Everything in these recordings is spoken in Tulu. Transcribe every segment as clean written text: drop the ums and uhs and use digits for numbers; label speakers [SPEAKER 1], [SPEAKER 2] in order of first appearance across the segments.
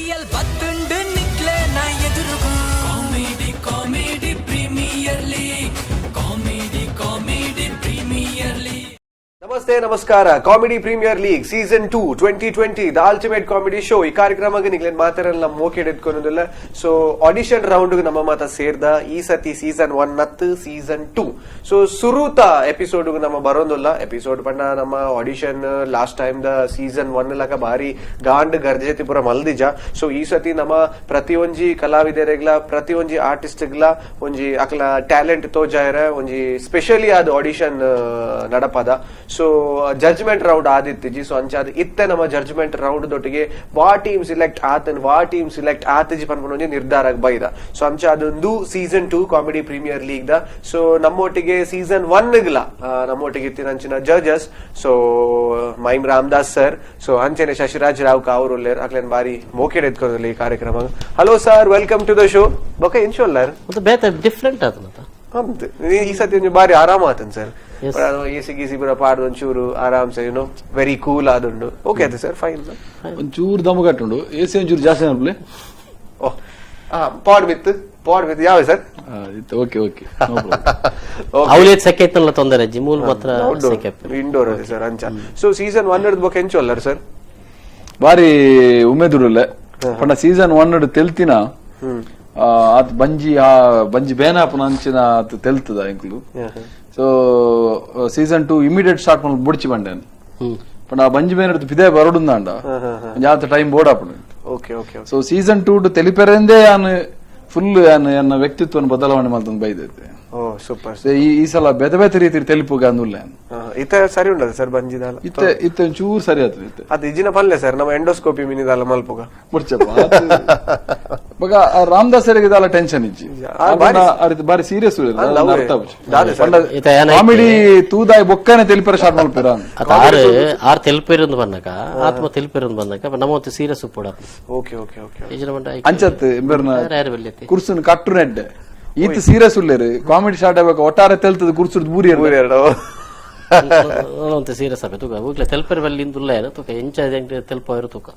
[SPEAKER 1] CPL ಬತ್ತುಂಡು ನಿಕ್ಲೆ ನ ಎದುರುಗು. Comedy comedy premier league, comedy comedy premier league.
[SPEAKER 2] Namaste, ನಮಸ್ಕಾರ. Comedy premier league season 2 2020, the ultimate comedy show. ಈ ಕಾರ್ಯಕ್ರಮಕ್ಕೆ ನಿಗ್ಲೇನ್ ಮಾತಾಡಲ್ಲ, ನಮ್ಮ ಮೋಕೆ ಇಟ್ಕೊಳೋದಿಲ್ಲ. So audition round ನಮ್ಮ ಮಾತ ಸೇರ್ದ. ಈ ಸತಿ ಸೀಸನ್ 1 ನತ್ತು ಸೀಸನ್ 2. ಸೊ ಸುರೂತ ಎಪಿಸೋಡ್ ನಮ್ಮ ಬರೋದಿಲ್ಲ. ಎಪಿಸೋಡ್ ಪಂಡ ನಮ್ಮ audition last time the season 1 ಲಕ ಬಾರಿ ಗಾಂಡ್ ಗರ್ಜೆತಿ ಪೂರ ಮಲ್ದಿಜ. ಸೊ ಈ ಸತಿ ನಮ್ಮ ಪ್ರತಿಯೊಂಜಿ ಕಲಾವಿದರಿಗ್ಲ, ಪ್ರತಿಯೊಂಜಿ ಆರ್ಟಿಸ್ಟ್ಗ್ಲ ಒಂಜಿ ಅಕ್ಲ ಟ್ಯಾಲೆಂಟ್ ತೋಜಾಯರ ಒಂಜಿ ಸ್ಪೆಷಲಿ ಅದು ಆಡಿಷನ್ ನಡಪದ. So judgment round ಆದಿತ್ತಿಜಿ. So ಅಂಚಾದ ಇತ್ತೆ ನಮ್ಮ ಜಡ್ಜ್ಮೆಂಟ್ ರೌಂಡ್ ದೊಟ್ಟಿಗೆ ವಾ ಟೀಮ್ ಸಿಲೆಕ್ಟ್ ಆತನ್, ವಾ ಟೀಮ್ ಸಿಲೆಕ್ಟ್ ಆತಿಜಿ ಪನ್ಪುನ ಒಂಜಿ ನಿರ್ಧಾರ ಬೈದ. ಸೊ ಅಂಚಾದೊಂದು season 2 comedy premier league the. So ನಮ್ಮೊಟ್ಟಿಗೆ ಸೀಸನ್ 1 ಗ್ಲ ನಮ್ಮೊಟ್ಟಿಗೆ ಇತ್ತಿನಂಚಿನ judges, so mime Ramdas sir, so ಅಂಚನೆ ಶಶಿರಾಜ್ ರಾವ್ ಕಾವೂರ್ ಉಲ್ಲೇರ್. ಅಕ್ಲೇನ್ ಬಾರಿ ಮೋಕೆಡ್ ಎತ್ಕೊಂಡಿಲ್ಲ ಈ ಕಾರ್ಯಕ್ರಮ. Hello sir, welcome to the show. ಬೊಕ ಇನ್ಶೋಲ್ಲಾರ್?
[SPEAKER 3] ಮತ್ತೆ ಬೇತೆ ಡಿಫ್ರೆಂಟ್ ಆತನ.
[SPEAKER 2] ಹೌದು, ಈ ಸತಿ ಒಂಜಿ ಬಾರಿ ಆರಾಮ ಆತನ್ sir.
[SPEAKER 3] Yes.
[SPEAKER 2] AC ಗೀಸಿ ಪೂರ ಪಾಡ್ದು ಒಂಚೂರು ಆರಾಮ್ಸೆ, YONO very cool ಆದುಂಡು. ಓಕೆ ಅದು ಸರ್, ಫೈನ್.
[SPEAKER 4] ಒಂಚೂರು ದಮ್ಮು ಕಟ್ಟುಂಡು, ಎಸಿ ಒಂಚೂರು ಜಾಸ್ತಿ ಅನ್ಪ್ಲೆ.
[SPEAKER 2] ಓ, ಪಾಡ್ ವಿತ್, ಪಾಡ್ ವಿತ್ ಯಾವ sir?
[SPEAKER 4] Okay okay.
[SPEAKER 3] ಅವಲೇ ಸೆಕೆ ಇತ್ತಲ್ಲ, ತೊಂದರೆ ಜಿಮೂಲ್ ಮಾತ್ರ ಸೆಕೆ.
[SPEAKER 2] ಇಂಡೋರ್ ಅದೇ ಸರ್ ಅಂಚ. ಸೊ ಸೀಸನ್ 1 ಹಿಡ್ದು ಎಂಚು ಅಲ್ಲರ್ ಸರ್?
[SPEAKER 4] ಬಾರಿ ಉಮೇದುಡುಲ್ಲೆ ಪಂಡ ಸೀಸನ್ 1 ತೆಲ್ತಿನ ಆತ್ ಬಂಜಿ, ಆ ಬಂಜಿ ಬೇನಾಪುನ ಅಂಚಿನ ಆತ್ ತೆಲ್ತದ ಎಂಕ್ಲು. So season 2 immediate start ಮಲ್ ಬುಡ್ಚಿ ಬಂಡೆ. ಪಂಡ ಆ ಬಂಜಿ ಬೇನ ಪಿದೆ ಬರಡುಂದಾಂಡ ಆತ ಟೈಮ್ ಬೋರ್ಡ್ ಆಪುಂಡು.
[SPEAKER 2] Okay okay
[SPEAKER 4] so season 2 ತೆಲಿಪೆರೆಂದೇ ಯಾನ್ ಫುಲ್ ಯಾನ್ ಎನ್ನ ವ್ಯಕ್ತಿತ್ವವನ್ನು ಬದಲಾವಣೆ ಮಲ್ತೊಂದು ಬೈದೈತೆ.
[SPEAKER 2] ಓ ಸೂಪರ್.
[SPEAKER 4] ಸೊ ಈ ಈ ಸಲ ಬೇತೆ ಬೇತೆ ರೀತಿ ತೆಲಿಪುಗ ಅಂದುಲ್ಲ.
[SPEAKER 2] ಇತ್ತ ಸರಿ ಉಂಡದ ಸರ್ ಬಂಜಿದಾಲ?
[SPEAKER 4] ಇತ್ತೆ ಇತ್ತೆ ಒಂಚೂರು ಸರಿ ಆತದೆ ಇತ್ತೆ.
[SPEAKER 2] ಅದು ಇಜಿನ ಪಲ್ಲೆ ಸರ್, ನಮ್ಮ ಎಂಡೋಸ್ಕೋಪಿ ಮಿನಿದಾಲ ಮಲ್ಪುಗ.
[SPEAKER 4] ಮುರ್ಚಪ್ಪ ಬಗ ರಾಮದಾಸರಿಗೆ ಇದೆಲ್ಲ ಟೆನ್ಷನ್ ಇಜ್ಜಿ. ಬಾರಿ ಸೀರಿಯಸ್.
[SPEAKER 2] ದಾದೆ ಸರ್?
[SPEAKER 3] ಇತ್ತ ಏನಾಯ್ತು?
[SPEAKER 4] ಕಾಮಿಡಿ ತೂದಾಯ್ ಬೊಕ್ಕನೆ ತೆಲಿಪರ ಸ್ಟಾರ್ಟ್ ಮಲ್ಪಿರ.
[SPEAKER 3] ಅತ ಆರು ಆರ್ ತೆಲ್ಪಿರಂದು ಬಂದಾಗ, ಆತ್ಮ ತೆಲ್ಪಿರಂದು ಬಂದಾಗ ನಮ್ಮ ಒಂದು ಸೀರಿಯಸ್ ಉಪ್ಪುಡ.
[SPEAKER 2] Okay okay okay
[SPEAKER 3] ಇಜಿನ ಬಂಡ
[SPEAKER 4] ಅಂಚತ್ ಇಂಬರ್ನ
[SPEAKER 3] ಯಾರು ಬೆಲ್ಲೈತಿ?
[SPEAKER 4] ಕುರ್ಸುನ್ ಕಟ್ಟು ನೆಡ್ಡೆ ಈತ ಸೀರಿಯಸ್ ಉಲ್ಲೇರು. ಕಾಮಿಡಿ ಸ್ಟಾರ್ಟ್ ಆಗ್ಬೇಕು, ಒಟ್ಟಾರೆ ತೆಲ್ತದ ಕುರ್ಸುಡ್ ಬೂರಿ.
[SPEAKER 2] ಎರಡು.
[SPEAKER 3] ಒಂದು ಸೀರಿಯಸ್ ಆಪೆ ತೂಕ ಹೋಗ್ಲೆ ತೆಲ್ಪೆರ್ ಬಲ್ಲಿ ಇಂದುಲ್ಲ ಏನ ತೂಕ ಎಂಚ ತೆಲ್ಪ ತೂಕ.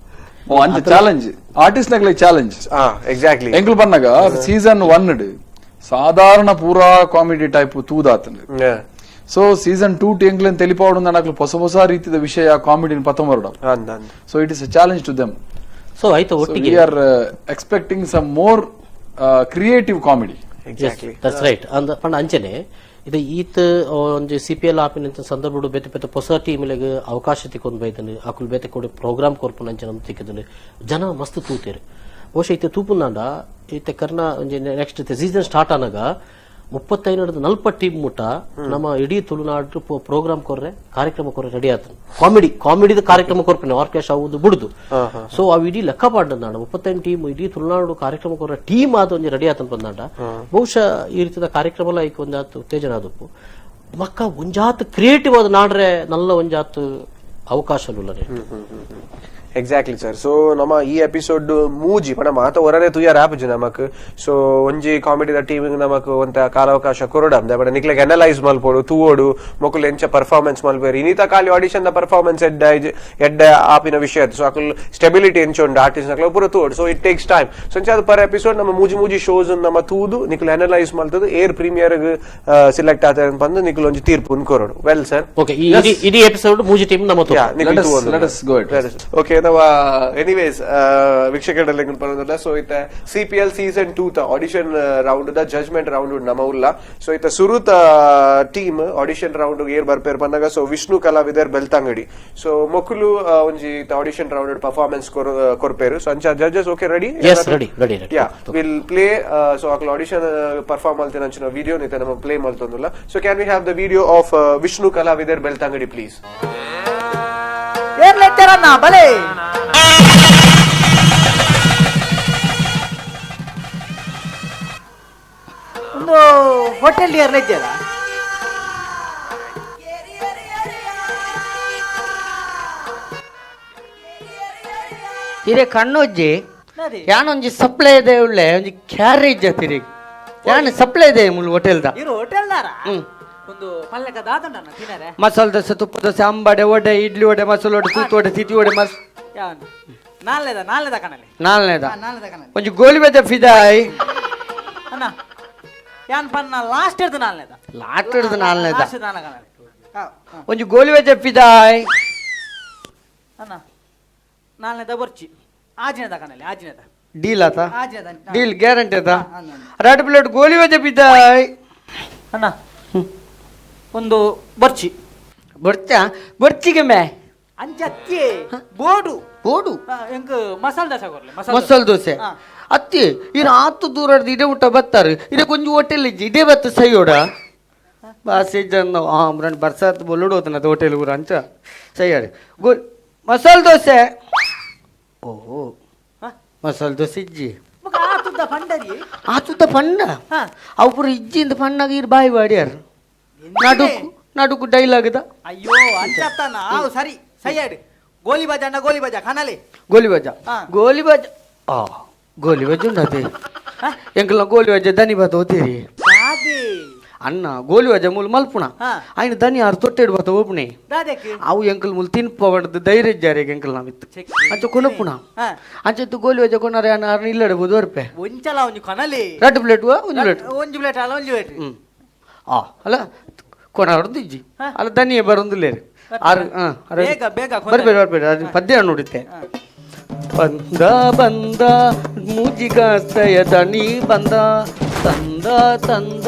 [SPEAKER 4] ಅಂಚ ಚಾಲೆಂಜ್, ಆರ್ಟಿಸ್ಟ್ ನಗ್ಲೆ ಚಾಲೆಂಜ್.
[SPEAKER 2] ಹಾ, ಎಕ್ಸಾಕ್ಟ್ಲಿ.
[SPEAKER 4] ಎಂಕ್ಲು ಬನ್ನಗ ಸೀಸನ್ 1 ಸಾಧಾರಣ ಪೂರಾ ಕಾಮಿಡಿ ಟೈಪ್ ತೂದಾತನ. ಸೊ ಸೀಸನ್ 2 ಎಂಕ್ಲೆನ್ ತೆಲಿಪಾವಡು ನಕ್ಲು ಹೊಸ ಹೊಸ ರೀತಿಯ ವಿಷಯ ಕಾಮಿಡಿನ ಪತ್ತೊಂಬರಡ.
[SPEAKER 2] ಅಂದ ಅಂದ.
[SPEAKER 4] So it is a challenge to them.
[SPEAKER 3] So ಆಯ್ತು ಒಟ್ಟಿಗೆ.
[SPEAKER 4] We are expecting some more creative comedy.
[SPEAKER 2] Exactly.
[SPEAKER 3] That's right. ಅಂದ ಪಂಡ ಅಂಚನೆ ಇದು ಈತ್ ಒಂಜಿ ಸಿಪಿಎಲ್ ಆಪಿನ ಸಂದರ್ಭಡು ಬೇತೆ ಬೇತೆ ಹೊಸ ಟೀಮ್ಲೆಗ್ ಅವಕಾಶ ತಿಕ್ಕೊಂದು ಬೈದನು. ಅಕುಲು ಬೇತೆ ಕೊಡಿ ಪ್ರೋಗ್ರಾಮ್ ಕೊರ್ಪುನ ಅಂಚನೆ ನಮ್ಗೆ ತಿಕ್ಕಿದನು. ಜನ ಮಸ್ತ್ ತೂತೇರು. ಬಹುಶಃ ಇತ್ತೆ ತೂಪುನಾಂಡ ಇತ್ತೆ ಕರ್ನ ಒಂಜಿ next season start ಆನಾಗ 35 ನಲ್ಪ ಟೀಮ್ ಮುಟ್ಟ ನಮ್ಮ ಇಡೀ ತುಳುನಾಡು ಪ್ರೋಗ್ರಾಮ್ ಕೊರ್ರೆ, ಕಾರ್ಯಕ್ರಮ ಕೊರ್ರೆ ರೆಡಿ ಆತು. ಕಾಮಿಡಿ ಕಾಮಿಡಿದ ಕಾರ್ಯಕ್ರಮ ಕೊರ್ಪಿನ ಆರ್ಕೆಸ್ಟ್ರಾ ಅವು ಬುಡುದು. ಸೊ ಅವು ಇಡೀ ಲೆಕ್ಕ ಪಾಡ್ದಂಡ 38 ಟೀಮ್ ಇಡೀ ತುಳುನಾಡು ಕಾರ್ಯಕ್ರಮ ಕೊರ್ರೆ ಟೀಮ್ ಆದ ಒಂಜಿ ರೆಡಿ ಆತನ್ ಬಂದಾಂಡ ಬಹುಶಃ ಈ ರೀತಿಯ ಕಾರ್ಯಕ್ರಮ ಐಕ್ ಒಂಜಾತ್ ಉತ್ತೇಜನ ಆದಪ್ಪು. ಮಕ್ಕ ಒಂಜಾತ್ ಕ್ರಿಯೇಟಿವ್ ಆದ ನಾಡ್ರೆ ನಲ್ಲ ಒಂಜಾತ್ ಅವಕಾಶ.
[SPEAKER 2] Exactly sir. So ನಮ್ಮ ಈ ಎಪಿಸೋಡ್ ಮೂಜಿ ಪಂಡ ಮಾತ ಹೊರನೆ ತುಯಾರ್ ಆಪುಜಿ ನಮಕ್. ಸೊ ಒಂಜಿ ಕಾಮಿಡಿದ ಟೀಮ್ ನಮಕ್ ಒಂತ ಕಾಲಾವಕಾಶ ಕೊರಡ ಬಡ ನಿಕ್ಲೆಗ್ ಅನಲೈಸ್ ಮಲ್ಪೋಡು, ತೂವೋಡು, ಮೊಕುಲು ಎಂಚ ಪರ್ಫಾರ್ಮೆನ್ಸ್ ಮಲ್ಪೇರು. ಇನಿತ ಖಾಲಿ ಆಡಿಷನ್ ದ ಪರ್ಫಾರ್ಮೆನ್ಸ್ ಎಡ್ಡ ಎಡ್ಡ ಆಪಿನ ವಿಷಯ. ಸೊ ಅಕುಲ್ ಸ್ಟೆಬಿಲಿಟಿ ಎಂಚ ಉಂಡು ಆರ್ಟಿಸ್ಟ್ ನಕಲು ಪೂರ ತೂವೋಡು. So it takes time. So ಅಂಚ ಅದು ಪರ್ ಎಪಿಸೋಡ್ ನಮ್ಮ ಮೂಜಿ ಮೂಜಿ ಶೋಸ್ ನಮ್ಮ ತೂದು ನಿಕುಲು ಅನಲೈಸ್ ಮಲ್ತದು air premier select ಆತ ಬಂದು ನಿಕುಲು ಒಂಜಿ ತೀರ್ಪು ಕೊರಡು. Well sir.
[SPEAKER 3] Okay, ಈ ಇಡೀ ಎಪಿಸೋಡ್ ಮೂಜಿ ಟೀಮ್ ನಮ್ಮ
[SPEAKER 2] Yeah, Nikhil.
[SPEAKER 4] Let us go it.
[SPEAKER 2] Okay, ನಾವ ಎನಿವೇಸ್ ವೀಕ್ಷಕರಲ್ಲಿ ಪರವಾಗಿಲ್ಲ. ಸೊ ಇತ್ತ ಸಿಪಿಎಲ್ ಸೀಸನ್ 2 ತ ಆಡಿಷನ್ ರೌಂಡ್ ದ ಜಡ್ಜ್ಮೆಂಟ್ ರೌಂಡ್ ನಮ್ಮ ಉಲ್ಲ. ಸೊ ಇತ್ತ ಸುರುತ team audition round air ಬರ್ಪೇರ್ ಬಂದಾಗ, ಸೊ ವಿಷ್ಣು ಕಲಾವಿದರ್ ಬೆಳ್ತಂಗಡಿ. ಸೊ ಮೊಕುಲು ಒಂಜಿ audition round performance ಕೊರ್ಪೇರು. So ಅಂಚ judges okay, ready?
[SPEAKER 3] Yes, ready, ready, ready.
[SPEAKER 2] Yeah, will play. So ಅಕ್ಲ audition perform ಮಲ್ತಿನ ಅಂಚಿನ ವಿಡಿಯೋ ನಿತ ನಮ್ಮ ಪ್ಲೇ ಮಲ್ತೊಂದುಲ್ಲ. So can we have the video of Vishnu ಕಲಾವಿದರ್ ಬೆಳ್ತಂಗಡಿ please?
[SPEAKER 5] ಏರ್ಲೆತ್ತರನ್ನ ಬಲೆ. ಒಂದು ಹೋಟೆಲ್ ಏರ್ಲೆಜ್ಜದ.
[SPEAKER 6] ಇರೆ ಕಣ್ಣೊಜ್ಜಿ ಯಾನೊಂಜಿ ಸಪ್ಲೈ ಇದೆ ಉಳ್ಳೆ, ಒಂಜಿ ಕ್ಯಾರೇಜ್ ತಿರುಗಿ ಯಾನ್ ಸಪ್ಲೈ ಇದೆ ಮುಲ್ ಹೋಟೆಲ್ದ.
[SPEAKER 5] ಇರು ಹೋಟೆಲ್ದಾರ? ಒಂದು ಪಲ್ಲಕ ದಾದಂಡ ತಿನ್ನರೆ.
[SPEAKER 6] ಮಸಾಲೆ ದೋಸೆ, ತುಪ್ಪ ದೋಸೆ, ಅಂಬಾಡೆ, ವಡೆ, ಇಡ್ಲಿ ವಡೆ, ಮಸಾಲೆ ವಡೆ, ತೂತು ವಡೆ, ತಿಥಿ ವಡೆ, ಮಸ್
[SPEAKER 5] ಯಾವನ್? ನಾಲ್ನೇದ ನಾಲ್ನೇದ ಕಣಲೆ
[SPEAKER 6] ನಾಲ್ನೇದ
[SPEAKER 5] ನಾಲ್ನೇದ ಕಣಲೆ
[SPEAKER 6] ಒಂಜಿ ಗೋಲಿ ಬಜ ಫಿದಾಯ್
[SPEAKER 5] ಅಣ್ಣ ಯಾನ್ ಪನ್ನ ಲಾಸ್ಟ್ ಇರ್ದು ನಾಲ್ನೇದ
[SPEAKER 6] ಲಾಸ್ಟ್ ಇರ್ದು ನಾಲ್ನೇದ
[SPEAKER 5] ಲಾಸ್ಟ್ ನಾಲ್ನೇ ಕಣಲೆ
[SPEAKER 6] ಒಂಜಿ ಗೋಲಿ ಬಜ ಫಿದಾಯ್
[SPEAKER 5] ಅಣ್ಣ ನಾಲ್ನೇದ ಬರ್ಚಿ ಆಜಿನೇದ ಕಣಲೆ ಆಜಿನೇದ
[SPEAKER 6] ಡೀಲ್ ಆತ
[SPEAKER 5] ಆಜಿನೇದ
[SPEAKER 6] ಡೀಲ್ ಗ್ಯಾರಂಟಿ ಆತ ಎರಡು ಪ್ಲೇಟ್ ಗೋಲಿ ಬಜ ಫಿದಾಯ್
[SPEAKER 5] ಅಣ್ಣ ಒಂದು ಬರ್ಚಿ
[SPEAKER 6] ಬರ್ಚಾ ಬರ್ಚಿಗೆ ಮೇ
[SPEAKER 5] ಅಂಚತ್ತಿ ಬೋಡು
[SPEAKER 6] ಬೋಡು
[SPEAKER 5] ಎಂಕ್ ಮಸಾಲೆ ದೋಸೆ ಕೊರ್ಲೆ
[SPEAKER 6] ಮಸಾಲೆ ದೋಸೆ ಅತ್ತಿ ಇನ್ನು ಆತು ದೂರ ಇದೇ ಊಟ ಬರ್ತಾರೆ ಇದೇ ಕೊಂಚ ಹೋಟೆಲ್ ಇಜ್ಜಿ ಇದೇ ಬತ್ತ ಸೈಯೋಡ ಬಾಸಿ ಜನ ಹಾಂ ಬರ್ಸಾತ್ ಬೊಲ್ಲುಡು ಹೋತನ ಹೋಟೆಲ್ ಊರ ಅಂಚ ಸೈಯಾಡಿ ಗೋ ಮಸಾಲೆ ದೋಸೆ ಓ ಮಸಾಲೆ ದೋಸೆ ಇಜ್ಜಿ
[SPEAKER 5] ಆತುದ್ದ ಪಂಡರಿ
[SPEAKER 6] ಆತುದ್ದ ಪಂಡ ಅವು ಪೂರ ಇಜ್ಜಿಂದ ಪಣ್ಣಾಗ ಇರು ಬಾಯಿ ಬಾಡಿಯಾರು ನಡುಕು ನಡುಕು ಡೈಲಾಗದ
[SPEAKER 5] ಅಯ್ಯೋ ಅಂಚತ್ತಾನ ಆವು ಸರಿ ಸೈಯಾಡಿ ಗೋಲಿ ಬಾಜಾ ಅಣ್ಣ ಗೋಲಿ ಬಾಜಾ ಖಾನಾಲಿ
[SPEAKER 6] ಗೋಲಿ ಬಾಜಾ ಗೋಲಿ ಬಾಜಾ ಆ ಗೋಲಿ ಬಜ್ಜಿ ಉಂಡತೆ ಎಂಕಲ್ನ ಗೋಲಿ ಬಜ್ಜ ದನಿ ಬಾತ ಓತೀರಿ ಅಣ್ಣ ಗೋಲಿ ಬಜ್ಜ ಮೂಲು ಮಲ್ಪುಣ ಆಯ್ನ ದನಿ ಆರು ತೊಟ್ಟೆಡು ಬಾತ ಓಪುಣೆ ಅವು ಎಂಕಲ್ ಮೂಲು ತಿನ್ಪ ಪಂಡದು ಧೈರ್ಯ ಜಾರಿಗೆ ಎಂಕಲ್ ನಾವಿತ್ತು ಅಂಚ ಕೊನಪುಣ ಅಂಚತ್ತು ಗೋಲಿ ಬಜ್ಜ ಕೊನಾರೆ ಅಣ್ಣ ಆರ್ನ ಇಲ್ಲಡಬಹುದು ವರ್ಪೆ
[SPEAKER 5] ಒಂಚಲ ಒಂಜಿ ಕೊನಲಿ
[SPEAKER 6] ರಡ್ಡು ಪ್ಲೇಟ್ ಒಂಜಿ ಪ್ಲೇಟ್
[SPEAKER 5] ಒಂಜಿ ಪ್ಲೇಟ್ ಅಲ್ಲ ಒಂಜಿ ಪ್ಲೇಟ್
[SPEAKER 6] ಹ್ಮ್ ಆ ಅಲ್ಲ ಕೊನಾರದ್ದು ಇಜ್ಜಿ ಅಲ್ಲ ದನಿಯೇ ಬರೊಂದುಲ್ಲೇರು ಆರು ಹಾಂ
[SPEAKER 5] ಬೇಗ ಬೇಗ
[SPEAKER 6] ಬರ್ಬೇಡ ಬರ್ಬೇಡ ಅದು ಪದ್ಯ ನೋಡುತ್ತೆ ಬಂದ ಬಂದ ಮೂಜಿಗಾಸ್ತಯ ದಣಿ ಬಂದ ತಂದ ತಂದ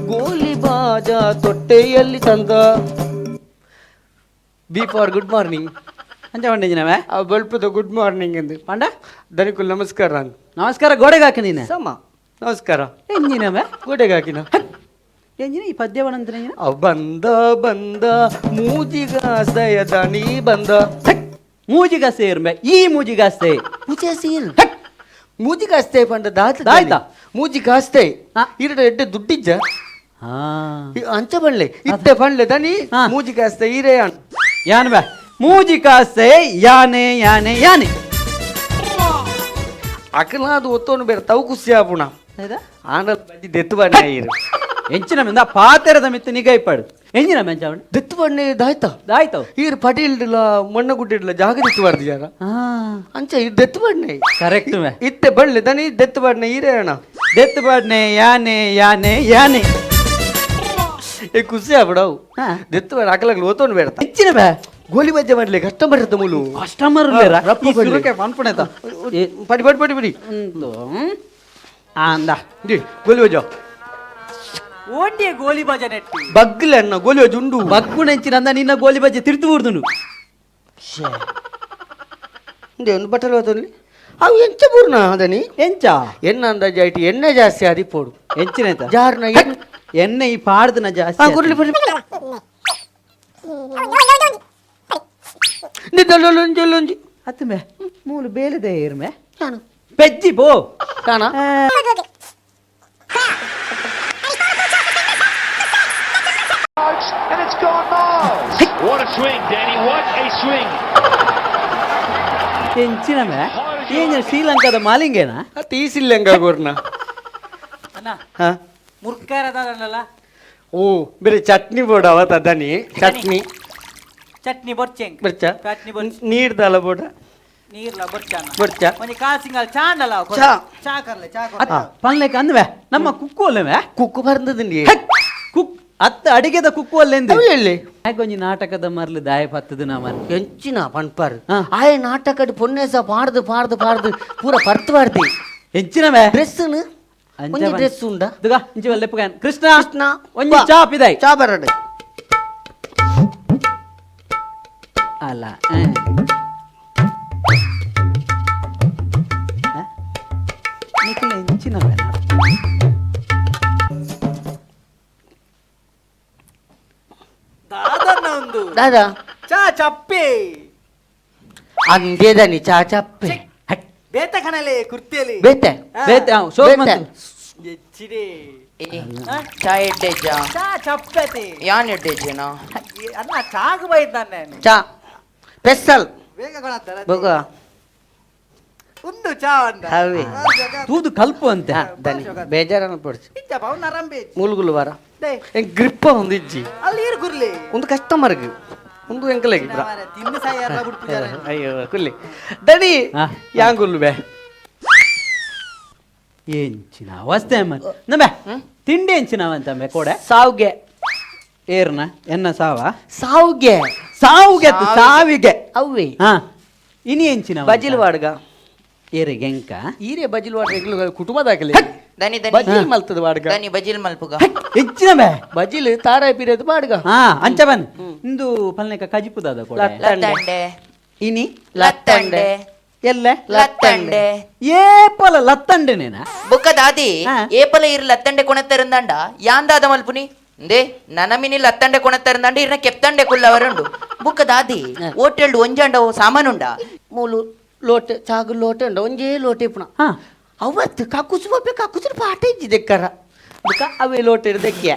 [SPEAKER 6] ಗೋಲಿ ಬಾಜ ತೊಟ್ಟೆಯಲ್ಲಿ ತಂದ. B for good morning
[SPEAKER 5] ಅಂಚ ಪಂಡಿಜಿನವೇ
[SPEAKER 6] ಆ ಬಲ್ಪದ ಗುಡ್ ಮಾರ್ನಿಂಗ್ ಎಂದು
[SPEAKER 5] ಪಂಡ
[SPEAKER 6] ದನಿಕುಲ್ ನಮಸ್ಕಾರ.
[SPEAKER 5] ನಮಸ್ಕಾರ ಗೋಡೆಗೆ ಹಾಕಿ ನೀನು
[SPEAKER 6] ಸಮ ನಮಸ್ಕಾರ
[SPEAKER 5] ಎಂಜಿನವೇ
[SPEAKER 6] ಗೋಡೆಗೆ ಹಾಕಿನ
[SPEAKER 5] ಎಂಜಿನ ಈ ಪದ್ಯವನಂತರ
[SPEAKER 6] ಬಂದ ಬಂದ ಮೂಜಿಗಾಸೆಯ ದಣಿ ಬಂದ
[SPEAKER 5] ಮೂಜಿಗಾಸೆ ಇರ್ಮೆ ಈ ಮೂಜಿಗಾಸೆ
[SPEAKER 6] ಮೂಜಿಗಾಸೆ ಇರು ಮೂಜಿಗಾಸ್ತೆ ಪಂಡ ದಾತ
[SPEAKER 5] ದಾಯ್ತಾ
[SPEAKER 6] ಮೂಜಿಗಾಸ್ತೆ ಇರಡ ಎಡ್ಡೆ ದುಡ್ಡಿಜ್ಜ ಅಂಚ ಬಣ್ಲೆ ಇತ್ತೆ ಬಣ್ಲೆ ದನಿ ಮೂಜಿಗಾಸ್ತೆ ಈರೇ
[SPEAKER 5] ಯಾನ್ ಬಾ ಮೂಜಿಕಾಸೆ ಯಾನೆ ಯಾನೆ ಯಾನೆ
[SPEAKER 6] ಅಕಲಾದ ಒತ್ತೋನು ಬೇರೆ ತವು ಖುಷಿ ಆಪುಣ ಆನಲ್ ಬಜ್ಜಿ ದೆತ್ತು ಬಣ್ಣ ಇರು
[SPEAKER 5] ಎಂಚಿನ ಮಿಂದ ಪಾತೆರದ ಮಿತ್ತು ನಿಗೈಪಾಡು ಎಂಜಿನ ಮೆಂಚ
[SPEAKER 6] ದೆತ್ತು ಬಣ್ಣ ದಾಯ್ತ
[SPEAKER 5] ದಾಯ್ತ
[SPEAKER 6] ಈರು ಪಟಿಲ್ಡಿಲ್ಲ ಮಣ್ಣ ಗುಡ್ಡಿಡ್ಲ ಜಾಗ ದೆತ್ತು ಬಾರ್ದು ಯಾರ ಅಂಚ ಇದು ದೆತ್ತು ಬಣ್ಣ
[SPEAKER 5] ಕರೆಕ್ಟ್
[SPEAKER 6] ಇತ್ತೆ ಬಳ್ಳಿ ದನಿ ದೆತ್ತು ಬಣ್ಣ ಈರೇ ಅಣ್ಣ
[SPEAKER 5] ದೆತ್ತು ಬಣ್ಣೆ ಯಾನೆ ಯಾನೆ ಯಾನೆ
[SPEAKER 6] ಏ ಖುಷಿ ಆಗ್ಬಿಡವು ದೆತ್ತು ಬಣ್ಣ ಅಕಲಾಗ್ಲು ಓತೋನು ಬೇಡ
[SPEAKER 5] ಹೆಚ್ಚಿನ ಬೇ
[SPEAKER 6] ಗೋಲಿ ಬಜ್ಜೆ ಮಾಡ್ಲಿ ಕಸ್ಟಮರ್ ಇರ್ತ ಮೂಲು
[SPEAKER 5] ಕಸ್ಟಮರ್
[SPEAKER 6] ಪಡಿ ಪಡಿ ಪಡಿ ಪಡಿ
[SPEAKER 5] ಅಂದ
[SPEAKER 6] ಗೋಲಿ ಬಜ್ಜ
[SPEAKER 5] ಓಂಡಿಯ ಗೋಲಿ ಬಜ ನೆಟ್ಟಿ
[SPEAKER 6] ಬಗ್ಲ ಅಣ್ಣ ಗೋಲಿ ಬಜ್ಜೆ ಉಂಡು
[SPEAKER 5] ಬಗ್ಗು ನೆಂಚಿನ ನಿನ್ನ ಗೋಲಿ ಬಜ್ಜೆ ತಿರ್ತು ಬಿಡ್ದುನು
[SPEAKER 6] ಒಂದು ಬಟ್ಟಲು ಹೋದಲ್ಲಿ ಅವು ಎಂಚ ಪೂರ್ಣ ಅದನಿ
[SPEAKER 5] ಎಂಚ
[SPEAKER 6] ಎಣ್ಣ ಅಂದಾಜು ಆಯ್ತು ಎಣ್ಣೆ ಜಾಸ್ತಿ ಆದಿ ಪೋಡು
[SPEAKER 5] ಎಂಚಿನ
[SPEAKER 6] ಜಾರ್ನ
[SPEAKER 5] ಎಣ್ಣೆ ಈ ಪಾಡ್ದನ ಜಾಸ್ತಿ
[SPEAKER 6] ಗುರ್ಲಿ ಪಡಿ ಲೊಂಜಿ
[SPEAKER 5] ಅತ್ತಮೆ ಮೂಲು ಬೇಲಿದೆ ಇರ್ಮೆ ಪೆಜ್ಜಿ ಪೋ
[SPEAKER 6] ಕಾಣ
[SPEAKER 7] And it's gone miles.
[SPEAKER 8] What a swing, Danny. What a swing.
[SPEAKER 5] ಎಂಚಿನಮೆ ಏನ ಶ್ರೀಲಂಕಾದ ಮಾಲಿಂಗೇನಾ
[SPEAKER 6] ತೀಸಿಲ್ಲಂಗ ಗೋರ್ನ
[SPEAKER 5] ಅಣ್ಣ ಮುರ್ಕಾರದಲ್ಲ
[SPEAKER 6] ಓ ಬೇರೆ ಚಟ್ನಿ ಬೋಡ ಅವತ್ತ ದನಿ ಚಟ್ನಿ
[SPEAKER 5] ಚಟ್ನಿ ಬೊರ್ಚೆಂಗ್
[SPEAKER 6] ಬರ್ಚ
[SPEAKER 5] ಚಟ್ನಿ ಬೊರ್ಚೆ
[SPEAKER 6] ನೀರ್ದಲ್ಲ ಬೋಡ
[SPEAKER 5] ನೀರ್ಲ ಬೊರ್ಚ
[SPEAKER 6] ಬೊರ್ಚ
[SPEAKER 5] ಒಂಜಿ ಕಾಲ್ ಸಿಂಗಲ್ ಚಾಂಡಲ
[SPEAKER 6] ಚಾ.
[SPEAKER 5] ಚಾ ಕರ್ಲೆ ಚಾ ಪನ್ಲೆಕ್ ಅಂದ್ವೆ ನಮ್ಮ ಕುಕ್ಕು ಅಲ್ಲವೇ
[SPEAKER 6] ಕುಕ್ಕು ಬರ್ದದಂಡಿ
[SPEAKER 5] ಕುಕ್ ಅತ್ತ ಅಡಿಗೆದ ಕುಕ್ಕು ಅಲ್ಲೆಂದು
[SPEAKER 6] ಎಲ್ಲಿ
[SPEAKER 5] ಒಂಜಿ ನಾಟಕದ ಮರ್ಲು ದಾಯ ಪತ್ತದ ನಾ
[SPEAKER 6] ಎಂಚಿನ ಪನ್ಪಾರ್ ಆಯ ನಾಟಕಡ್ ಪೊನ್ನೇಸ ಪಾಡ್ದು ಪಾಡ್ದು ಪಾಡ್ದು ಪೂರ ಪರ್ತು ಪಾಡ್ದಿ
[SPEAKER 5] ಎಂಚಿನವೇ
[SPEAKER 6] ಡ್ರೆಸ್ ಒಂಜಿ ಡ್ರೆಸ್ ಉಂಡ
[SPEAKER 5] ದುಗ ಇಂಚಿ ಲೆಪ್ಪಗಾನ್ ಕೃಷ್ಣ
[SPEAKER 6] ಕೃಷ್ಣ
[SPEAKER 5] ಒಂಜಿ ಚಾ ಪಿದಾಯ್
[SPEAKER 6] ಚಾ ಬರಡೆ
[SPEAKER 5] ಅಲ್ಲ ನಿಖಿಲ ಎಂಚಿನವೇ
[SPEAKER 6] ದಾದಾ
[SPEAKER 5] ಚಾ ಚಪ್ಪೆ
[SPEAKER 6] ಅಂದೇದನಿ ಚಾ ಚಪ್ಪೆ
[SPEAKER 5] ಬೇತ ಕಣಲೆ ಕುರ್ತಿಯಲ್ಲಿ
[SPEAKER 6] ಬೇತೆ
[SPEAKER 5] ಬೇತೆ ಸೋಪ್
[SPEAKER 6] ಬೇತೆ.
[SPEAKER 5] ಎಚ್ಚಿದೆ
[SPEAKER 9] ಚಾ ಎಡ್ಡೆಜ್ಜ
[SPEAKER 5] ಚಾ ಚಪ್ಪತೆ
[SPEAKER 9] ಯಾನ್ ಎಡ್ಡೆಜ್ಜೇನಾ
[SPEAKER 5] ಅನ್ನ ಚಾಗು ಬೈದ್ದಾನೆ
[SPEAKER 6] ಚಾ ಸ್ಪೆಷಲ್
[SPEAKER 5] ಬೇಗ
[SPEAKER 6] ಬೊಗ
[SPEAKER 5] ಒಂದು ಚಾ ಅಂದ
[SPEAKER 6] ಹವೆ
[SPEAKER 5] ತೂದು ಕಲ್ಪು ಅಂತೆ
[SPEAKER 6] ದನಿ ಬೇಜಾರನ್ನ ಪಡಿಸಿ ಮುಲ್ಗುಲು ವಾರ
[SPEAKER 5] they.
[SPEAKER 6] ಎಂಗ್ ಗ್ರಿಪ್ಪ ಒಂದು ಇಜ್ಜಿ
[SPEAKER 5] ಅಲ್ಲಿ ಇರು ಗುರ್ಲಿ
[SPEAKER 6] ಒಂದು ಕಸ್ಟಮರ್ಗೆ ಉಂದು ಎಂಕಲೆಗ್ ಅಯ್ಯೋ ಕುಲ್ಲಿ ದಣಿ ಯಾಂಗುಲ್ಲು ಬೇ
[SPEAKER 7] ಎಂಚಿನ ಅವಸ್ಥೆ ಅಮ್ಮ ನಂಬೆ ತಿಂಡಿ ಎಂಚಿನವಂತಂಬೆ ಕೋಡೆ
[SPEAKER 6] ಸಾವಿಗೆ
[SPEAKER 7] ಏರ್ನ ಎನ್ನ ಸಾವ
[SPEAKER 6] ಸಾವಿಗೆ
[SPEAKER 7] ಸಾವುಗೆ ಸಾವಿಗೆ
[SPEAKER 6] ಅವ್ವೆ
[SPEAKER 7] ಹಾ ಇನಿ ಎಂಚಿನ
[SPEAKER 6] ಬಜಿಲ್ ವಾಡ್ಗ
[SPEAKER 7] ಏರೆ ಗೆಂಕ
[SPEAKER 6] ಈರೆ ಬಜಿಲ್ ವಾಡ್ಗ ಎಂಕ್ಲು ಕುಟುಂಬದಾಗಲಿ
[SPEAKER 9] ದನಿ ದನಿ
[SPEAKER 6] ಬಜಿಲ್ ಮಲ್ತದ ವಾಡ್ಗ
[SPEAKER 9] ದನಿ ಬಜಿಲ್ ಮಲ್ಪುಗ
[SPEAKER 7] ಹೆಚ್ಚಿನ ಬೇ
[SPEAKER 6] ಬಜಿಲ್ ತಾರಾಯಿ ಪಿರಿಯದು ಬಾಡ್ಗ
[SPEAKER 7] ಹಾ ಅಂಚ ಬನ್ ಇಂದು ಪಲ್ನೆಕ ಕಜಿಪುದಾದ ಕೋಡೆ
[SPEAKER 9] ಲತ್ತಂಡೆ
[SPEAKER 7] ಇನಿ
[SPEAKER 9] ಲತ್ತಂಡೆ
[SPEAKER 7] ಎಲ್ಲೆ
[SPEAKER 9] ಲತ್ತಂಡೆ
[SPEAKER 7] ಏಪಲ ಲತ್ತಂಡೆ ನೇನ
[SPEAKER 9] ಬುಕ್ಕ ದಾದಿ
[SPEAKER 7] ಹಾ.
[SPEAKER 9] ಏಪಲ ಇರ್ ಲತ್ತಂಡೆ ಕೊಣತ್ತರಂದಾಂಡ ಯಾಂದಾದ ಮಲ್ಪುನಿ ಇಂದೇ ನನಮಿನಿ ಲತ್ತಂಡೆ ಕೊಣತ್ತರಂದಾಂಡ ಇರ್ನ ಕೆಪ್ತಂಡೆ ಕುಲ್ಲವರುಂಡು ಬುಕ್ಕ ದಾದಿ ಹೋಟೆಲ್ ಒಂಜಾಂಡ ಸಾಮಾನುಂಡ
[SPEAKER 6] ಮೂಲು ಲೋಟೆ ಚಾಗು ಲೋಟೆ ಉಂಡ ಒಂಜೇ ಲೋಟೆ ಪುಣ
[SPEAKER 7] ಹಾ
[SPEAKER 6] ಅವತ್ತು ಕಕ್ಕುಸು ಬಪ್ಪೆ ಕಕ್ಕುಸು ಪಾಠ ಇಜ್ಜಿ ಬುಕ್ಕ ಅವೇ ಲೋಟೆ ದಕ್ಕಿಯ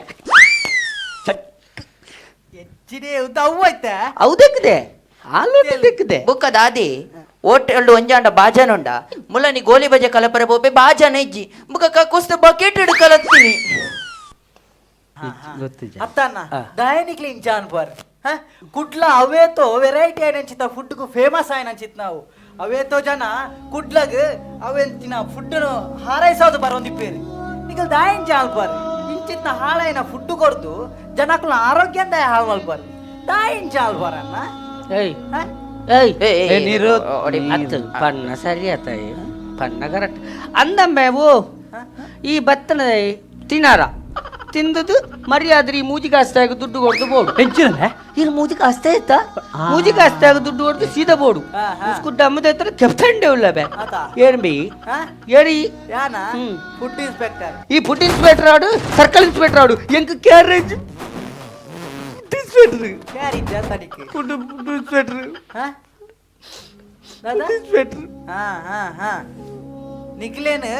[SPEAKER 5] ಹೆಚ್ಚಿದೆ ಉದ್ದ ಅವ್ವ ಐತೆ
[SPEAKER 6] ಅವು ದಕ್ಕಿದೆ ಆ ಲೋಟೆ ದಕ್ಕಿದೆ
[SPEAKER 9] ಬುಕ್ಕ ದಾದಿ ಹೋಟೆಲ್ ಒಂಜಾಂಡ ಬಾಜಾನುಂಡ ಮುಲ್ಲನಿ ಗೋಲಿ ಬಜೆ ಕಲಪರ ಬೋಪೆ ಬಾಜಾನ ಇಜ್ಜಿ ಬುಕ್ಕ ಕಕ್ಕುಸ್ತ ಬಕೆಟ್ ಕಲತ್ತೀನಿ
[SPEAKER 7] ಗೊತ್ತಿಜ
[SPEAKER 5] ಅತ್ತಣ್ಣ ದಯನಿಕ್ಲಿ ಇಂಚಾನ್ ಪರ್ ಕುಡ್ಲ ಅವೇತೋ ವೆರೈಟಿ ಆಯ್ನಂಚಿತ್ತ ಫುಡ್ಗೂ ಫೇಮಸ್ ಆಯ್ನಂಚಿತ್ ನಾವು ಅವೇತೋ ಜನ ಕುಡ್ಲಗ್ ಅವೆಂತಿನ ಫುಡ್ ಹಾರೈಸೋದು ಬರೋಂದಿಪ್ಪೇರಿ ನಿಕಲ್ ದಾಯಿನ್ ಜಾಲ್ ಪರ್ ಇಂಚಿತ್ನ ಹಾಳಾಯಿನ ಫುಡ್ ಕೊರ್ದು ಜನಕ್ಲ ಆರೋಗ್ಯ ದಾಯ ಹಾಳು ಮಲ್ಪರ್ ದಾಯಿನ್ ಜಾಲ್ ಪರ್ ಅಣ್ಣ
[SPEAKER 6] ಏಯ್
[SPEAKER 5] ಹ?
[SPEAKER 6] ಏಯ್
[SPEAKER 9] ಏ, ಏ,
[SPEAKER 7] ನೀರು
[SPEAKER 6] ಅತ್ತು ಪಣ್ಣ ಸರಿ ಆತಾಯಿ ಪಣ್ಣ ಕರೆಕ್ಟ್ ಅಂದಂಬೆ ಓ ಈ ಬತ್ತನ ತಿನ್ನಾರ ತಿಂದದ್ದು ಮರ್ಯಾದ್ರಿ ಈ ಮೂಜಿ ಕಾಸ್ತಾಗ ದುಡ್ಡು ಕೊಡ್ದು ಬೋಡು
[SPEAKER 7] ಹೆಚ್ಚಿನ
[SPEAKER 6] ಇಲ್ಲಿ ಮೂಜಿ ಕಾಸ್ತಾ ಇತ್ತ ಮೂಜಿ ಕಾಸ್ತಾಗ ದುಡ್ಡು ಕೊಡ್ದು ಸೀದಾ ಬೋಡು
[SPEAKER 5] ಹಾ, ಹಾ.
[SPEAKER 6] ಉಸ್ಕು ಡಮ್ಮದ ಹತ್ರ ಕೆಪ್ತಂಡೆ ಉಲ್ಲ ಬೆ
[SPEAKER 5] ಆತ.
[SPEAKER 6] ಏನ್ ಬಿ
[SPEAKER 5] ಹಾ?
[SPEAKER 6] ಏರಿ
[SPEAKER 5] ಯಾನ
[SPEAKER 6] ಹ್ಮ್.
[SPEAKER 5] ಫುಡ್ ಇನ್ಸ್ಪೆಕ್ಟರ್
[SPEAKER 6] ಈ ಫುಡ್ ಇನ್ಸ್ಪೆಕ್ಟರ್ ಆಡು ಸರ್ಕಲ್ ಇನ್ಸ್ಪೆಕ್ಟರ್ ಆಡು ಎಂಕ್ carriage food inspector
[SPEAKER 5] ಯಾರಿದ್ದ ತಡಿಕೆ
[SPEAKER 6] food food inspector
[SPEAKER 5] ಹ? ದಾದಾ?
[SPEAKER 6] ಇನ್ಸ್ಪೆಕ್ಟರ್
[SPEAKER 5] ಹಾ ಹಾ ಹಾ ನಿಕ್ಲೇನು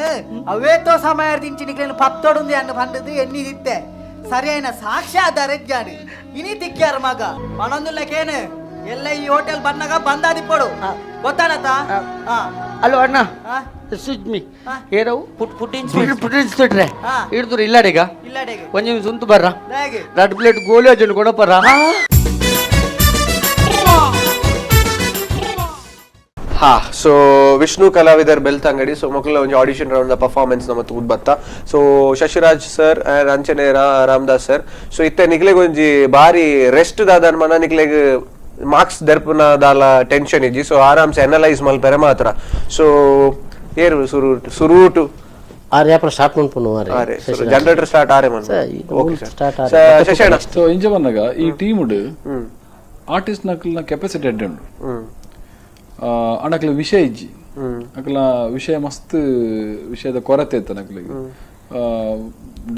[SPEAKER 5] ಅವೇತೋ ಸಮಯ ದಿಂಚಿ ನಿಕ್ಲೇನು ಪತ್ತೊಡುಂದಿ ಅನ್ನ ಬಂದದ್ದು ಎನ್ನಿದಿತ್ತೆ ಸರಿಯಾಯಿನ ಸಾಕ್ಷ್ಯ ಆಧಾರ ಜಾಡು ಇನಿ ತಿಕ್ಕ್ಯಾರ ಮಗ ಪಣೊಂದುಲ್ಲಕೇನು ಎಲ್ಲ ಈ ಹೋಟೆಲ್ ಬಂದಾಗ ಬಂದಾದಿಪ್ಪಡು ಗೊತ್ತಾನತ್ತ ಹಾ
[SPEAKER 6] ಅಲೋ ಅಣ್ಣ
[SPEAKER 5] ಹಾ
[SPEAKER 6] ಸುಜ್ಮಿ
[SPEAKER 5] ಹಾ.
[SPEAKER 6] ಏರವು
[SPEAKER 9] food food
[SPEAKER 6] food food ಇನ್ಸ್ಪೆಕ್ಟ್ರೆ
[SPEAKER 5] ಹಾ.
[SPEAKER 6] ಹಿಡಿದ್ರು ಇಲ್ಲಾಡೀಗ
[SPEAKER 5] ಇಲ್ಲಡೆಗೆ
[SPEAKER 6] ಒಂದ್ ನಿಮಿಷ ಉಂತು ಬರ್ರ
[SPEAKER 5] ಹೇಗೆ
[SPEAKER 6] ಎರಡು ಪ್ಲೇಟ್ ಗೋಲಿ ಅಜ್ಜನ್ ಕೊಡಪರ
[SPEAKER 2] ಹಾ ಸೊ ವಿಷ್ಣು ಕಲಾವಿದರ್ ಬೆಳ್ತಂಗಡಿ ಸೊ ಮೊಕ್ಕಲ ಒಂಜಿ audition round performance ನಮ್ಮ ತೂದ್ ಬತ್ತ ಸೊ ಶಶಿರಾಜ್ ಸರ್ ಅಂಚನೆ ರಾಮದಾಸ್ ಸರ್ ಸೊ ಇತ್ತೆ ನಿಕ್ಲೆಗ್ ಒಂಜಿ ಬಾರಿ ರೆಸ್ಟ್ ದಾದ ಮನ ನಿಕ್ಲೆಗ್ ಮಾರ್ಕ್ಸ್ ದರ್ಪುನ ದಾಲ ಟೆನ್ಷನ್ ಇಜ್ಜಿ ಸೊ ಆರಾಮ್ಸೆ ಅನಲೈಸ್ ಮಲ್ಪೆರೆ ಮಾತ್ರ ಸೊ ಏರು ಸುರು ಸುರೂಟು
[SPEAKER 3] ಆರ್ ಯಾಪಲ ಸ್ಟಾರ್ಟ್ ಮನ್ಪುನು
[SPEAKER 2] ಆರೆ ಜನರೇಟರ್ ಸ್ಟಾರ್ಟ್ ಆರೆ ಮನ್
[SPEAKER 3] ಸರ್, ಈಗ
[SPEAKER 2] okay
[SPEAKER 3] start
[SPEAKER 2] sir
[SPEAKER 3] ಆರೆ.
[SPEAKER 2] ಶಶಿಅಣ್ಣ
[SPEAKER 4] ಸೊ ಇಂಚ ಬಂದಾಗ ಈ ಟೀಮ್ ಆರ್ಟಿಸ್ಟ್ ನಕಲ್ನ ಕೆಪಾಸಿಟಿ ಎಡ್ಡೆ ಉಂಡು ಅಣ್ಣಕ್ಲ ವಿಷಯ ಇಜ್ಜಿ ಅಕ್ಲ ವಿಷಯ ಮಸ್ತ್ ವಿಷಯದ ಕೊರತೆ ಇತ್ತು ನಕ್ಲಿಗೆ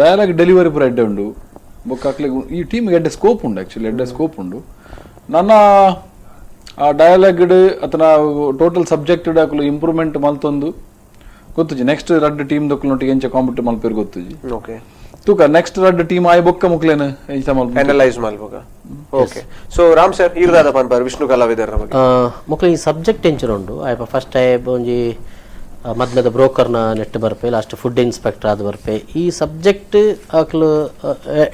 [SPEAKER 4] ಡಯಲಾಗ್ ಡೆಲಿವರಿ ಪೂರ ಎಡ್ಡೆ ಉಂಡು ಬೊಕ್ಕ ಅಕ್ಲಿಗೆ ಈ ಟೀಮ್ ಎಡ್ಡೆ ಸ್ಕೋಪ್ ಉಂಡು ಆಕ್ಚುಲಿ ಎಡ್ಡೆ ಸ್ಕೋಪ್ ಉಂಡು ನನ್ನ ಆ ಡಯಲಾಗ್ ಅತನ ಟೋಟಲ್ ಸಬ್ಜೆಕ್ಟ್ ಅಕ್ಲು ಇಂಪ್ರೂವ್ಮೆಂಟ್ ಮಲ್ತೊಂದು ಗೊತ್ತುಜಿ ನೆಕ್ಸ್ಟ್ ರಡ್ಡ್ ಟೀಮ್ ದೊಕ್ಕಲೊಟ್ಟಿಗೆ ಎಂಚ ಕಾಂಪಿಟ್ ಮಲ್ಪೇರು ಗೊತ್ತುಜಿ
[SPEAKER 2] ಓಕೆ
[SPEAKER 4] ತೂಕ ನೆಕ್ಸ್ಟ್ ರಡ್ಡ್ ಟೀಮ್ ಆಯ್ ಬೊಕ್ಕ ಮುಕ್ಲೇನು ಎಂಚ ಮಲ್ಪ
[SPEAKER 2] ಅನಲೈಸ್ ಮಲ್ಪಗ okay so Ram sir ಈರ್ದಾದ ಪನ್ಪಾರ್ ವಿಷ್ಣು ಕಲಾವಿದರ ಬಗ್ಗೆ
[SPEAKER 3] ಮೊಕ್ಲು ಈ ಸಬ್ಜೆಕ್ಟ್ ಎಂಚಿನ ಉಂಡು ಆಯಪ ಫಸ್ಟ್ ಟೈಪ್ ಒಂಜಿ ಮದ್ಮೆದ ಬ್ರೋಕರ್ನ ನೆಟ್ ಬರ್ಪೆ last food inspector ಆದ್ ಬರ್ಪೆ ಈ ಸಬ್ಜೆಕ್ಟ್ ಅಕ್ಲು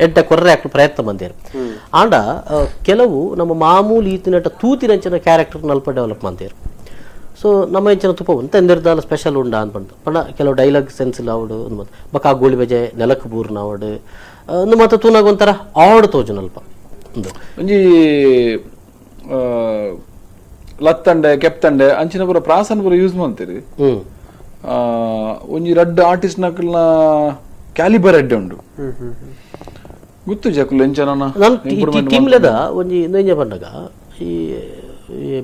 [SPEAKER 3] ಎಡ್ಡ ಕೊರ್ರೆ ಅಕ್ಲು ಪ್ರಯತ್ನ ಬಂದೇರು ಆಂಡ ಕೆಲವು ನಮ್ಮ ಮಾಮೂಲಿ ಈತಿನಟ ತೂತಿನಂಚಿನ ಕ್ಯಾರೆಕ್ಟರ್ ನಲ್ಪ ಡೆವಲಪ್ ಮಂದೇರು ಸೊ ನಮ್ಮ ಎಂಚಿನ ತುಪ್ಪ ಉಂತ ಎಂದಿರ್ದಾಲ ಸ್ಪೆಷಲ್ ಉಂಡ ಅಂತ ಪಂಡ ಕೆಲವು ಡೈಲಾಗ್ ಸೆನ್ಸ್ ಇಲ್ಲ ಅವಡು ಒಂದು ಬಕ್ಕ ಆ ಗೋಳಿ ಬಜೆ ನೆಲಕ್ ಬೂರ್ನ ಅವಡು ಒಂದು ಮತ್ತೆ ತೂನಾಗ ಒಂಥರ ಆಡ್ ತೋಜುನಲ್ಪ ಒಂದು
[SPEAKER 4] ಒಂಜಿ ಲತ್ತಂಡೆ ಕೆಪ್ತಂಡೆ ಅಂಚಿನ ಪೂರ ಪ್ರಾಸನ್ ಪೂರ ಯೂಸ್ ಮಾಡ್ತೀರಿ
[SPEAKER 3] ಹ್ಮ್
[SPEAKER 4] ಒಂಜಿ ರಡ್ಡ್ ಆರ್ಟಿಸ್ಟ್ ನಕಲ್ನ ಕ್ಯಾಲಿಬರ್ ಎಡ್ಡೆ ಉಂಡು ಗೊತ್ತು ಜಕುಲು ಎಂಚನ
[SPEAKER 3] ನಾನು ಟೀಮ್ಲೆದ ಒಂಜಿ ಇಂದು ಪಂಡಗ ಈ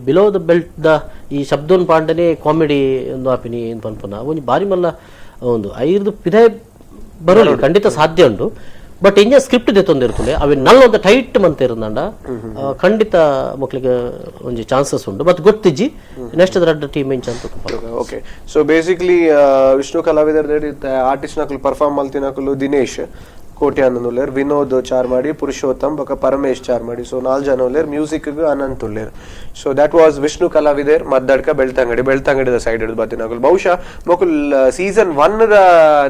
[SPEAKER 3] below the belt the ಈ ಶಬ್ದನ್ ಪಾಂಡನೆ ಕಾಮಿಡಿ ಒಂದು ಆಪಿನಿ ಏನು ಪನ್ಪುನ ಒಂಜಿ ಬಾರಿ ಮಲ್ಲ ಒಂದು ಐರ್ದು ಪಿದೆ ಬರೋಲ್ಲ ಖಂಡಿತ ಸಾಧ್ಯ ಉಂಟು ಬಟ್ ಇಂಜ ಸ್ಕ್ರಿಪ್ಟ್ ದೆತ್ತೊಂದಿರ್ತದೆ ಅವೆ ನಲ್ಲೊಂದು ಟೈಟ್ ಮಂತ ಇರಂದಂಡ ಖಂಡಿತ ಮಕ್ಳಿಗೆ ಒಂಜಿ ಚಾನ್ಸಸ್ ಉಂಟು ಬಟ್ ಗೊತ್ತಿಜ್ಜಿ ನೆಕ್ಸ್ಟ್ ರಡ್ಡ ಟೀಮ್ ಇಂಚ ಅಂತ
[SPEAKER 2] okay so basically Vishnu ಕಲಾವಿದರ್ artist ನಕಲು ಪರ್ಫಾರ್ಮ್ ಮಲ್ತಿನಕಲು ದಿನೇಶ್ ಕೋಟ್ಯಾನ್ ಉಲ್ಲೇರ್ ವಿನೋದ್ ಚಾರ್ಮಾಡಿ ಪುರುಷೋತ್ತಮ್ ಬೊಕ ಪರಮೇಶ್ ಚಾರ್ಮಾಡಿ ಸೊ ನಾಲ್ ಜನ ಉಲ್ಲೇರ್ ಮ್ಯೂಸಿಕ್ ಅನಂತ್ ಉಲ್ಲೇರ್ so that was Vishnu ಕಲಾವಿದರ್ ಮದ್ದಡ್ಕ ಬೆಳ್ತಂಗಡಿ ಬೆಳ್ತಂಗಡಿದ ಸೈಡ್ ಹಿಡಿದು ಬತ್ತಿನಕುಲು ಬಹುಶಃ ಮೊಕುಲ್ ಸೀಸನ್ ಒನ್ the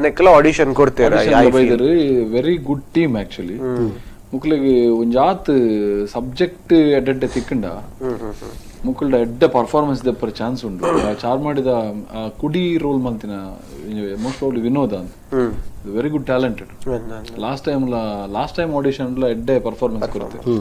[SPEAKER 2] ನೆಕ್ಕಲ audition ಕೊಡ್ತೇವೆ
[SPEAKER 4] very good team actually ಮುಕ್ಲೆಗ್ ಒಂಜಾತ್ ಸಬ್ಜೆಕ್ಟ್ ಎಡ್ಡೆ ತಿಕ್ಕಂಡ ಮುಕ್ಕುಲ್ಡ ಎಡ್ಡೆ ಪರ್ಫಾರ್ಮೆನ್ಸ್ ದೆಪ್ಪರ ಚಾನ್ಸ್ ಉಂಡು. ಚಾರ್ಮಾಡಿದ ಕುಡಿ ರೋಲ್ ಮಲ್ತಿನ ಮೋಸ್ಟ್ ಪ್ರಾಬ್ಲಿ ವಿನೋದ್ ಅಂತ very good talented. Last time audition ಎಡ್ಡೆ performance ಕೊರುತ್ತೆ.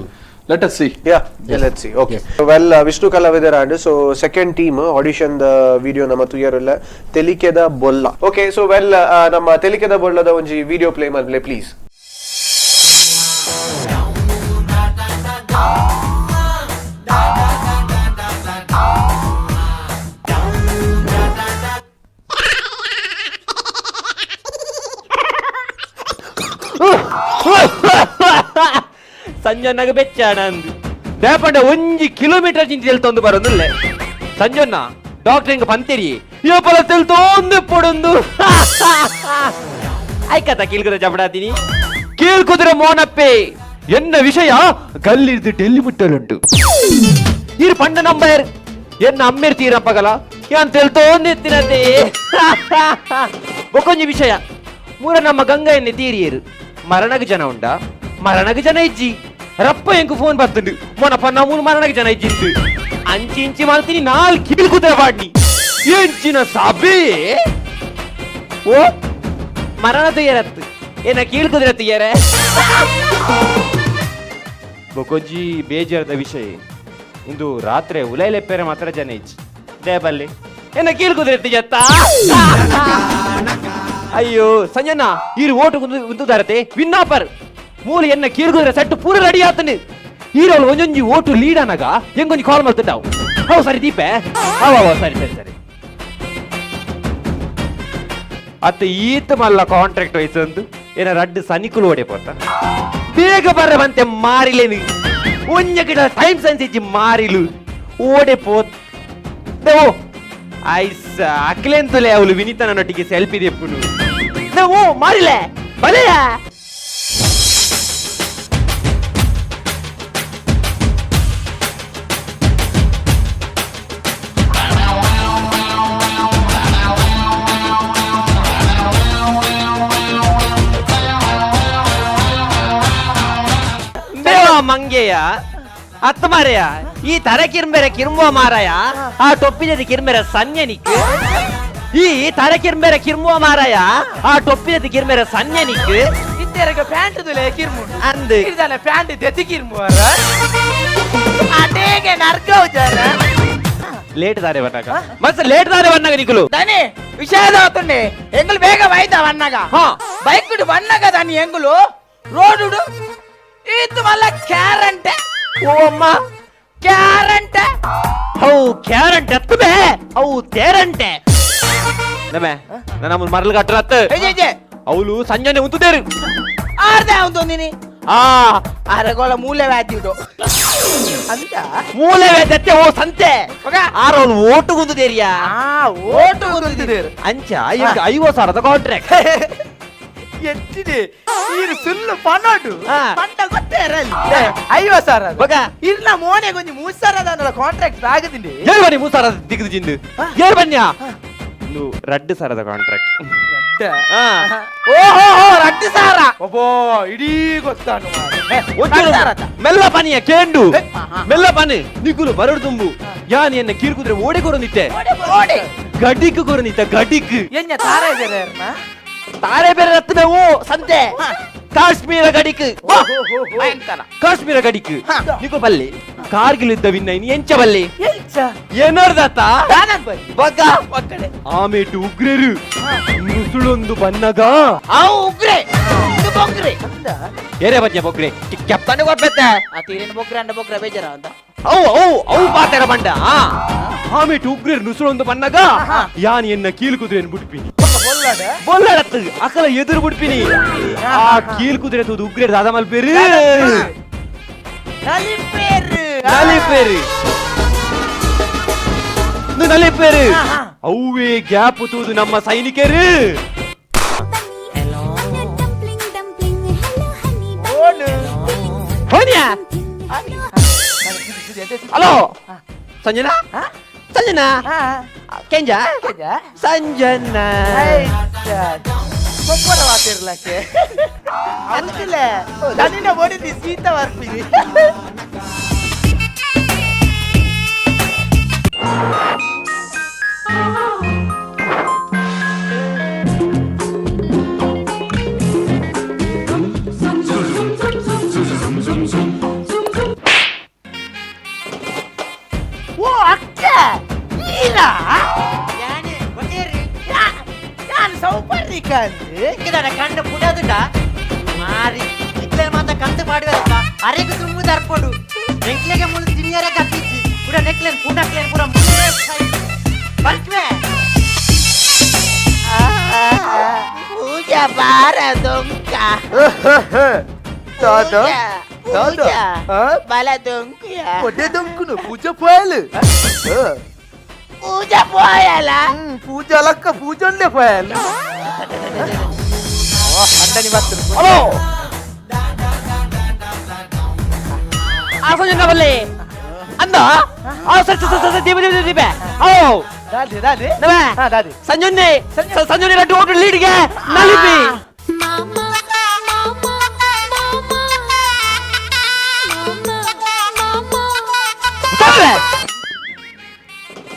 [SPEAKER 4] Let us see.
[SPEAKER 2] Yeah, yeah, let's see. Okay. Well, Vishnu Kalavidarand. So second team audition the video nama tuyarilla Telikeda Bolla. Okay, so well nama Telikeda Bollada onji video play malple please.
[SPEAKER 10] ಸಂಜಣ್ಣಗ ಬೆಚ್ಚಾಣ ಅಂದು ದೇಪಂಡ ಒಂಜಿ kilometre ಚಿಂತಿ ತೆಲ್ತೊಂದು ಬರೋದಿಲ್ಲ. ಸಂಜಣ್ಣ doctor ಹಿಂಗ ಪಂತೇರಿ ಯೋಪಲ ತೆಲ್ತೊಂದು ಪೊಡೊಂದು ಆಯ್ಕತ್ತ ಕೀಳ್ಕುದ್ರೆ ಚಪಡಾತೀನಿ ಕೇಳ್ಕುದ್ರೆ ಮೋನಪ್ಪೆ ಎನ್ನ ವಿಷಯ ಗಲ್ಲಿರ್ದು ಡೆಲ್ಲಿ ಮುಟ್ಟಲುಂಟು. ಇರು ಪಂಡ ನಂಬರ್ ಎನ್ನ ಅಮ್ಮೇರ್ ತೀರಪ್ಪಗಲ ಯಾನ್ ತೆಲ್ತೊಂದು ಎತ್ತಿನತೆ ಬೊಕೊಂಜಿ ವಿಷಯ ಮೂರ ನಮ್ಮ ಗಂಗಾ ಎನ್ನೆ ತೀರಿಯರು ಮರಣಗ ಜನ ಉಂಡ ಮರಣಗ ಜನ ಇಜ್ಜಿ ರಪ್ಪ ಎಂಕು ಫೋನ್ ಬರ್ತುಂಡು ಮೊನಪ್ಪ ನಮ್ಮೂನು ಮರಣಗ ಜನ ಇಜ್ಜಿತ್ತು ಅಂಚಿ ಇಂಚಿ ಮಾಡ್ತೀನಿ ನಾಲ್ಕು ಕಿಬಿಲ್ ಕೂತರ ಪಾಡ್ನಿ ಎಂಚಿನ ಸಭೆ ಓ ಮರಣ ತುಯ್ಯರತ್ತು ಏನ ಕೀಳ್ ಕುದುರೆ ತುಯ್ಯರೆ. ಬೊಕೊಂಜಿ ಬೇಜಾರದ ವಿಷಯ ಇಂದು ರಾತ್ರಿ ಉಲೈಲೆಪ್ಪೇರೆ ಮಾತ್ರ ಜನ ಇಜ್ಜಿ ದೇಬಲ್ಲಿ ಏನ ಕೀಳ್ ಕುದುರೆ ತುಯ್ಯತ್ತ. ಅಯ್ಯೋ ಸಂಜಣ್ಣ ಈರು ಓಟು ಉಂದುದಾರತೆ ವಿನ್ನಾಪರ್ ಮೂಲ ಎನ್ನ ಕೀರ್ಗುದ್ರೆ ಸೆಟ್ಟು ಪೂರ ರೆಡಿ ಆತನು. ಈರೋಳು ಒಂಜೊಂಜಿ ಓಟು ಲೀಡ್ ಅನಗ ಹೆಂಗೊಂಜಿ ಕಾಲ್ ಮಾಡ್ತುಂಡಾವು. How ಸರಿ ದೀಪೆ how ಸರಿ ಸರಿ ಸರಿ ಅತ್ತ ಈತ ಮಲ್ಲ ಕಾಂಟ್ರಾಕ್ಟ್ ವಯಸ್ಸೊಂದು ಏನ ರಡ್ಡು ಸನಿಕುಲು ಓಡೆ ಪೋತ ಬೇಗ ಬರ್ರ ಬಂತೆ ಮಾರಿಲೇನು ಒಂಜ ಗಿಡ ಟೈಮ್ ಸೆನ್ಸ್ ಇಜ್ಜಿ ಮಾರಿಲು ಓಡೆ ಪೋತ್ ಓ ಐಸ್ ಅಕ್ಲೆಂತುಲೆ ಅವಳು ವಿನಿತನೊಟ್ಟಿಗೆ ಸೆಲ್ಫಿ ದೆಪ್ಪುನು ಓ ಮಾರಿಲೆ ಬಲೆಯ. ಮಂಗೆಯ ಅತ್ತ ಮಾರಯ ಈ ತರ ಕಿರ್ಮೆರೆ ಕಿರ್ಮುವ ಮಾರಾಯ ಆ ಟೊಪ್ಪಿದ ಕಿರ್ಮೆರೆ ಸನ್ಯನಿಕ್ ಈ ತರ ಕಿರ್ಮೆರೆ ಕಿರ್ಮುವ ಮಾರಾಯ ಆ ಟೊಪ್ಪಿದ ಕಿರ್ಮೆರೆ ಸನ್ಯನಿಕ್
[SPEAKER 5] ಇತ್ತೆರಗ ಪ್ಯಾಂಟ್ ದುಲೆ ಕಿರ್ಮು
[SPEAKER 10] ಅಂದು
[SPEAKER 5] ಇರ್ದಾನೆ ಪ್ಯಾಂಟ್ ದೆತಿ ಕಿರ್ಮುವರ ಅಟೇಗೆ ನರ್ಕೌಜಾರ
[SPEAKER 10] ಲೇಟ್ ದಾರೆ ಬನ್ನಾಗ ಮಸ್ತ್ ಲೇಟ್ ದಾರೆ ಬನ್ನಾಗ ನಿಕುಲು
[SPEAKER 5] ದನಿ ವಿಷಯದ ಆತುಂಡೆ ಎಂಗುಲು ಬೇಗ ವೈದ ಬನ್ನಾಗ ಬೈಕ್ ಬನ್ನಾಗ ದನಿ ಎಂಗುಲು ರೋಡುಡು ಇದು ಮಲ್ಲ ಕ್ಯಾರಂಟೆ
[SPEAKER 10] ಓ ಅಮ್ಮ
[SPEAKER 5] ಕ್ಯಾರಂಟೆ
[SPEAKER 10] how ಕ್ಯಾರಂಟೆ ಅತ್ತುಬೆ ಅವು ತೇರಂಟೆ ನಮೆ ನನ್ನ ಮರಳು ಕಟ್ಟರತ್ತ ಅವಳು ಸಂಜನೆ ಉಂತುದೇರು
[SPEAKER 5] ಆರ್ದೆ ಅವನು
[SPEAKER 10] ಆ
[SPEAKER 5] ಅರಗೋಳ ಮೂಲೆ ವ್ಯಾಧಿಡು ಅಂತ
[SPEAKER 10] ಮೂಲೆ ವ್ಯಾಧತ್ತೆ ಓ ಸಂತೆ ಆರೋಳು ಓಟು ಗುಂದುದೇರಿಯಾ
[SPEAKER 5] ಓಟು ಗುಂದುದೇರು
[SPEAKER 10] ಅಂಚ ಈಗ 50,000 ಕಾಂಟ್ರಾಕ್ಟ್
[SPEAKER 5] ಎತ್ತಿದೆ ಈರು ಸುಲ್ಲು ಪನೋಡು ಪಂಡ ಗೊತ್ತೇ ಇರಲ್ಲ 50,000 ಬಗ ಇರ್ನ ಮೋನೆ ಗೊಂಜಿ 3,000 ಕಾಂಟ್ರಾಕ್ಟ್ ಆಗದಿಂಡಿ
[SPEAKER 10] ಏಳು ಬನ್ನಿ 3,000 ದಿಗದು ಜಿಂದು ಏಳು ಬನ್ನಿಯಾ 2,000 ಕಾಂಟ್ರಾಕ್ಟ್
[SPEAKER 5] ಓಹೋ 2,000 ಒಬ್ಬೋ ಇಡೀ ಗೊತ್ತಾನು
[SPEAKER 10] ಮೆಲ್ಲ ಪನಿಯ ಕೇಂಡು ಮೆಲ್ಲ ಪನಿ ನಿಗುಲು ಬರಡು ತುಂಬು ಯಾನ್ ಎನ್ನ ಕೀರ್ಕುದ್ರೆ ಓಡೆ ಕೊರೊಂದಿತ್ತೆ ಗಡಿಕ್ ಕೊರೊಂದಿತ್ತ ಗಡಿಕ್
[SPEAKER 5] ಎನ್ನ ತಾರೆ
[SPEAKER 10] ತಾರೆ ಬೇರೆ ರತ್ನ ಓ ಸಂತೆ ಕಾಶ್ಮೀರ ಗಡಿಕ್ ಕಾಶ್ಮೀರ ಗಡಿಕ್ ನಿಗು ಬಲ್ಲಿ ಕಾರ್ಗಿಲ್ ಇದ್ದ ವಿನ್ನ ಇನ್ ಎಂಚ ಬಲ್ಲಿ ಏನರ್ದತ್ತ ಬಗ್ಗ ಆಮೇಟು ಉಗ್ರರು ಮುಸುಳೊಂದು ಬನ್ನಗ
[SPEAKER 5] ಆ ಉಗ್ರೆ ಬೊಗ್ರೆ
[SPEAKER 10] ಏರೇ ಬಜ್ಜೆ ಬೊಗ್ರೆ ಕೆಪ್ತಾನೆ ಕೊಡ್ಬೇತೆ
[SPEAKER 5] ಆ ತೀರಿನ ಬೊಗ್ರೆ ಅಂಡ ಬೊಗ್ರೆ ಬೇಜಾರ ಅಂತ
[SPEAKER 10] ಅವು ಅವು ಅವು ಪಾತೆರ ಬಂಡ ಆಮೇಟು ಉಗ್ರರು ನುಸುಳೊಂದು ಬನ್ನಗ ಯಾನ್ ಎನ್ನ ಕೀಲು ಕುದುರೆಯನ್ನು ಬಿಡ್ಪಿನಿ ಬೊಲ್ಲಡತ್ತು ಅಕಲ ಎದುರು ಬಿಡ್ಪಿನಿ ಆ ಕೀಲ್ ಕುದುರೆ ತೂದು ಉಗ್ರೆ ದಾದ ಮಲ್ಪೇರು ನಲಿಪೇರು ನಲಿಪೇರು ಅವುವೇ ಗ್ಯಾಪ್ ತೂದು ನಮ್ಮ ಸೈನಿಕರು ಹಲೋ ಸಂಜನಾ ಸಂಜನಾ ಕೆಂಜಾ ಸಂಜನಾ.
[SPEAKER 5] ಪೊಪ್ಪರ ವಾತಿರ್ಲಕ್ಕೆ ಅಂತಿಲ್ಲ ದನಿನ ಬಡಿದಿ ಸೀತ ಬರ್ತೀನಿ. ಓ ಅಕ್ಕ ನೀರಾ ಯಾನ್ ಸೌಪರ್ಣಿಕ ಅಂದ್ರೆ ಕಣ್ಣು ಪುಡದುಂಡ ಮಾರಿ ಇಕ್ಲೆ ಮಾತ ಕಂತು ಪಾಡುವಲ್ಲ ಅರೆಗು ತುಂಬು ದರ್ಪೊಡು ನೆಕ್ಲೆಗೆ ಮುಳು ತಿನಿಯರ ಕತ್ತಿಜ್ಜಿ ಪುಡ ನೆಕ್ಲೆನ್ ಪುಡಕ್ಲೆನ್ ಪುರ ಬರ್ಕ್ವೆ
[SPEAKER 9] ಪೂಜಾ ಬಾರ ದೊಂಕ
[SPEAKER 5] ದಾದಾ
[SPEAKER 9] ಪೂಜಾ ಬಲ ದೊಂಕಿಯ
[SPEAKER 5] ಒಡ್ಡೆ ದೊಂಕುನು ಪೂಜೆ ಪೋಯಲು
[SPEAKER 9] ಪೂಜಾ ಪೋಯಲ
[SPEAKER 5] ಪೂಜಾ ಲಕ್ಕ ಪೂಜೊಂದೆ ಪೋಯಲ್ ಅಂಡನಿ ಬರ್ತದೆ.
[SPEAKER 10] ಹಲೋ ಆ ಸಂಜೆ ಬಲ್ಲೆ ಅಂದ ಆ ಸರ್ ಸರ್ ಸರ್ ದೀಪ ದೀಪ ದೀಪ ಓ
[SPEAKER 5] ದಾದಿ ದಾದಿ
[SPEAKER 10] ನಮೆ
[SPEAKER 5] ಹಾ ದಾದಿ
[SPEAKER 10] ಸಂಜೊನ್ನೆ ಸಂಜೊನ್ನೆ ರಡ್ಡು ಓಟು ಲೀಡ್ಗೆ ನಲಿಪಿ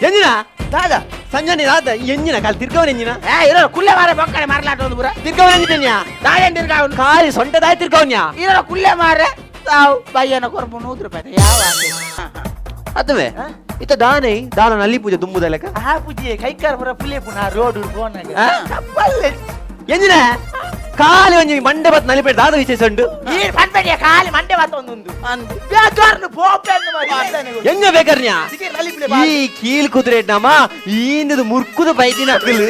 [SPEAKER 10] ಎಂಜಿನ
[SPEAKER 5] ದಾದಾ
[SPEAKER 10] ಸಂಜನೆ ದಾದ ಎಂಜಿನ ಕಾಲ್ ತಿರ್ಗವನ ಎಂಜಿನ
[SPEAKER 9] ಏ ಇರೋ ಕುಲ್ಲೆ ಮಾರೆ ಬೊಕ್ಕನೆ ಮಾರ್ಲಾಟ ಒಂದು ಪುರ
[SPEAKER 10] ತಿರ್ಗವನ ಎಂಜಿನ
[SPEAKER 9] ದಾಯನ್ ತಿರ್ಗಾವನು
[SPEAKER 10] ಕಾಲಿ ಸೊಂಟದಾಯ್ ತಿರ್ಗವನ್ಯಾ
[SPEAKER 9] ಇರೋ ಕುಲ್ಲೆ ಮಾರೆ ತಾವು ಬಯ್ಯನ ಕೊರ್ಪು 100 ರೂಪಾಯಿ ಯಾವ
[SPEAKER 10] ಅದುವೆ ಇತ್ತ ದಾನೆ ದಾನ ನಲ್ಲಿ ಪೂಜೆ ದುಂಬುದಲಕ
[SPEAKER 5] ಆ ಪೂಜೆ ಕೈಕಾರ ಪುರ ಪುಲೆ ಪುನ ರೋಡ್ ಫೋನ್ ಚಪ್ಪಲ್
[SPEAKER 10] ಎಂಜಿನ ಕಾಲಿ ಒಂಜಿ ಮಂಡೆ ಬತ್ ನಲಿಪೆ ದಾದ ವಿಶೇಷ ಉಂಡು
[SPEAKER 5] ಈ ಪನ್ಪೆಡಿಯ ಕಾಲಿ ಮಂಡೆ ಬತ್ ಒಂದುಂಡು ಬೇಜಾರ್ನು ಪೋಪೆನ್ನು ಮಾರಿ
[SPEAKER 10] ಎಂಜ ಬೇಕರ್ನ್ಯಾ
[SPEAKER 5] ನಲಿಪುಲೆ
[SPEAKER 10] ಈ ಕೀಲ್ ಕುದುರೆ ನಮ್ಮ ಈಂದದು ಮುರ್ಕುದು ಬೈದಿನ ಅಕ್ಕಲು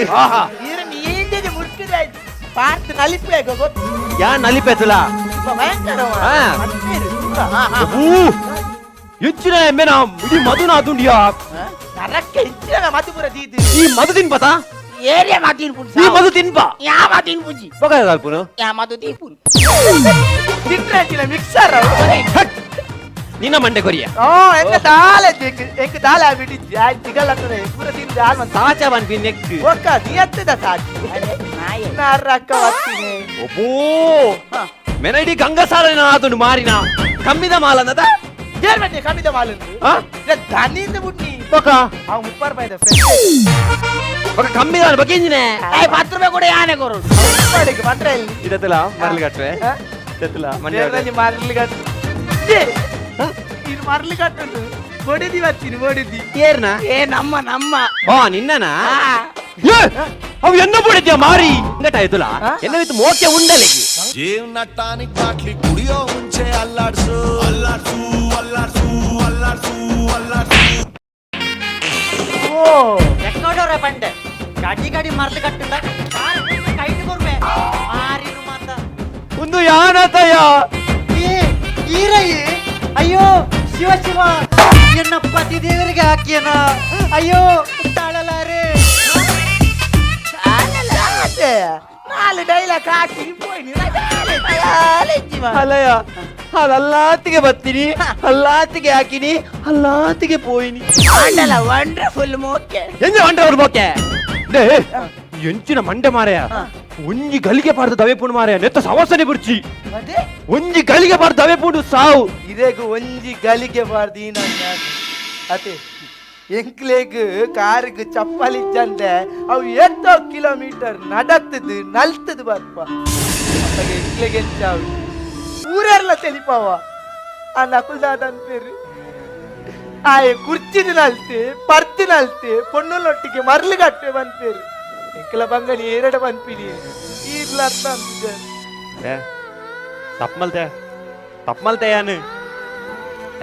[SPEAKER 5] ಈರನ್ ಈಂದದು ಮುರ್ಕುದು ಆಯ್ತು ಪಾರ್ತ್ ನಲಿಪುಲೆ ಗೊತ್ತು
[SPEAKER 10] ಯಾ ನಲಿಪೆತಲ
[SPEAKER 5] ಭಯಂಕರ
[SPEAKER 10] ಹೆಚ್ಚಿನ ಎಮ್ಮೆನ ಇಡೀ ಮಧುನ ಆತುಂಡಿಯಾ
[SPEAKER 5] ನರಕ್ಕೆ ಹೆಚ್ಚಿನ ಮಧುಪುರ ದೀದಿ
[SPEAKER 10] ಈ ಮಧು ತಿನ್ಪತಾ
[SPEAKER 9] ಏರಿಯಾ ಮಾತಿನ ಪುಂಜಿ
[SPEAKER 10] ಈ ಮಧು ತಿನ್ಪ
[SPEAKER 9] ಯಾ ಮಾತಿನ ಪುಂಜಿ
[SPEAKER 10] ಬೊಕ ದಾಲ್ಪುನು
[SPEAKER 9] ಯಾ ಮಧು ತಿನ್ಪುನ್
[SPEAKER 5] ತಿನ್ರೆ ಮಿಕ್ಸರ್
[SPEAKER 10] ನಿನ್ನ ಮಂಡೆ ಕೊರಿಯ
[SPEAKER 5] ಓ ಎಂಕ ದಾಲೆ ಎಂಕ ದಾಲೆ ಬಿಟ್ಟಿದ್ದಿ ಆಯ್ತು ತಿಗಲ್ಲ ಪೂರ ತಿಂದು ಆಲ್ ಮಂತ
[SPEAKER 10] ಸಾಚ ಬನ್ಪಿ ನೆಕ್
[SPEAKER 5] ಒಕ್ಕ ನೀ ಎತ್ತದ ಸಾಚಿ ನರಕ ವತ್ತಿನಿ
[SPEAKER 10] ಒಬ್ಬೋ ಮೆನಡಿ ಗಂಗಸಾಲನ ಆತುಂಡು ಮಾರಿನ ಕಮ್ಮಿದ ಮಾಲನ್ನದ
[SPEAKER 5] ಜೇರ್ಮನಿ ಕಮ್ಮಿದ ಮಾಲಂದು ದನಿಂದ ಬುಡ್ನಿ
[SPEAKER 10] ಬೊಕ
[SPEAKER 5] ಅವ 30 ರೂಪಾಯಿ
[SPEAKER 10] ಬೊಕ ಕಮ್ಮಿದ ಬೊಕ ಇಂಜಿನೆ
[SPEAKER 9] ಏ 10 ರೂಪಾಯಿ ಕೂಡ ಯಾನೆ ಕೊರು
[SPEAKER 5] ಮಾತ್ರ ಇಲ್ಲಿ
[SPEAKER 10] ಇದತ್ತಲ ಮರಲಿ ಕಟ್ರೆ ಇದತ್ತಲ ಮಂಡ್ಯ
[SPEAKER 5] ಮರಲಿ ಕಟ್ಟು ಇದು ಮರಲಿ ಕಟ್ಟುಂಡು ಬಡಿದಿ ಬರ್ತೀನಿ ಬಡಿದಿ
[SPEAKER 10] ಏರ್ನ
[SPEAKER 9] ಏ ನಮ್ಮ ನಮ್ಮ
[SPEAKER 10] ಓ ನಿನ್ನನಾ ಅವು ಎನ್ನ ಬಡಿದ್ಯಾ ಮಾರಿ ಆಯ್ತಲ್ಲ ಎನ್ನ ವಿತ್ ಮೋಕೆ ಉಂಡಲೆಗಿ
[SPEAKER 1] ಜೀವನ ಟಾನಿಕ್ ಬಾಟ್ಲಿ ಕುಡಿಯೋ ಮುಂಚೆ ಅಲ್ಲಾಡ್ಸು ಅಲ್ಲಾಡ್ಸು ಅಲ್ಲಾಡ್ಸು ಅಲ್ಲಾಡ್ಸು ಅಲ್ಲಾಡ್ಸು.
[SPEAKER 5] ಓ
[SPEAKER 7] ಎಕ್ಕಡೋರ ಪಂಡೆ ಗಡಿ ಗಡಿ ಮರಲು ಕಟ್ಟುಂಡ ಕೈಟ್ ಕೊರ್ಮೆ ಮಾರಿನು ಮಾತ
[SPEAKER 10] ಒಂದು ಯಾನತಯ್ಯ
[SPEAKER 7] ಏ ಈರಯ್ಯ ಅಯ್ಯೋ ಶಿವ ಶಿವ ಎನ್ನ ಪತಿ ದೇವರಿಗೆ ಹಾಕಿಯನ ಅಯ್ಯೋ ತಾಳಲಾರೆ
[SPEAKER 5] ನಾಲು ಡೈಲಾಗ್ ಹಾಕಿ ಪೋಯ್ನಿ
[SPEAKER 10] ಅಲಯ ಅಲ್ಲಾತಿಗೆ ಬತ್ತೀನಿ ಅಲ್ಲಾತಿಗೆ ಹಾಕಿನಿ ಅಲ್ಲಾತಿಗೆ ಪೋಯಿನಿ
[SPEAKER 9] ವಂಡರ್ಫುಲ್ ಮೋಕೆ
[SPEAKER 10] ಎಂಜ ವಂಡರ್ಫುಲ್ ಮೋಕೆ ಡೇ ಎಂಚಿನ ಮಂಡೆ ಮಾರೆಯ ಒಂಜಿ ಗಲಿಗೆ ಪಾರ್ದ ದವೆ ಪುಣ್ ಮಾರೆಯ ನೆತ್ತ ಸವಸನೆ ಬುರ್ಚಿ ಒಂಜಿ ಗಲಿಗೆ ಪಾರ್ದ ದವೆ ಪುಂಡು ಸಾವು
[SPEAKER 5] ಇದೇಗ ಒಂಜಿ ಗಲಿಗೆ ಪಾರ್ದ ಈ ಅತೆ ಎಂಕ್ಲೇಗ್ ಕಾರಿಗೆ ಚಪ್ಪಲಿ ಚಂದೆ ಅವು ಎತ್ತೋ ಕಿಲೋಮೀಟರ್ ನಡತ್ತದು ನಲ್ತದು ಬರ್ಪ ಎಂಕ್ಲೆಗೆ ಎಂಚಾವು ಊರೆಲ್ಲ ತೆಲಿಪಾವ ಆ ನಕುಲ್ದಾದ ಅನ್ಪೇರು ಆಯೆ ಕುರ್ಚಿದ ನಲ್ತೆ ಪರ್ತಿ ನಲ್ತೆ ಪೊಣ್ಣುಲೊಟ್ಟಿಗೆ ಮರಳು ಕಟ್ಟೆ ಬಂದ್ಪೇರು ಎಂಕ್ಲ ಬಂಗಲಿ ಏರಡ ಬಂದ್ಪಿನಿ ಈರ್ಲ ಅರ್ಥ ಅಂತಿದ್ದೆ
[SPEAKER 10] ತಪ್ಪು ಮಲ್ತೆ ತಪ್ಪು ಮಲ್ತೆ ಯಾನು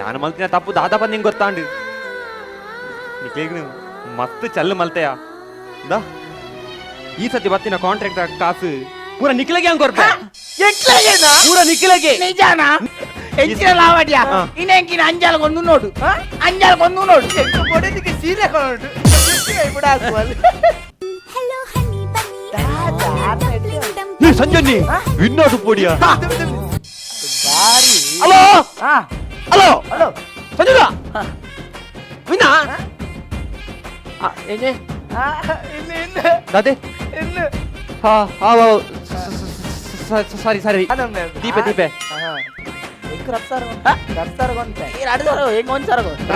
[SPEAKER 10] ನಾನು ಮಲ್ತಿನ ತಪ್ಪು ದಾದಪ್ಪ ನಿಂಗೆ ಗೊತ್ತಾಂಡು ನಿಕ್ಲೇಗ್ ಮಸ್ತ್ ಚಲ್ಲು ಮಲ್ತೆಯ ದಾ ಈ ಸತಿ ಬತ್ತಿನ ಕಾಂಟ್ರಾಕ್ಟ್ ಕಾಸು ಪೂರ ನಿಕ್ಲೆಗೆ ಹಂಗ್ ಕೊರ್ಪೆ ಪೂರ ನಿಕ್ಲೆಗೆ
[SPEAKER 9] ನಿಜಾನಾ ಎಂಚಿನ ಲಾವಡ್ಯ ಇನ್ನೆಂಕಿನ ಅಂಜಾಲ್ ಕೊಂದು ನೋಡು ಅಂಜಾಲ್ ಕೊಂದು ನೋಡು
[SPEAKER 5] ಕೊಡೋದಕ್ಕೆ ಸೀರೆ ಕೊಂಡು
[SPEAKER 10] ಏ ಸಂಜನ್ನಿ ವಿನ್ನೋದು ಪೋಡಿಯಾ ಹಲೋ ಹಲೋ ಹಲೋ ಸಂಜುನ ವಿನ್ನ ಏನೇ ದಾದೆ ಹಾ ಹಾ ಸಾರಿ ಸಾರಿ, ದೀಪೆ ದೀಪೆ.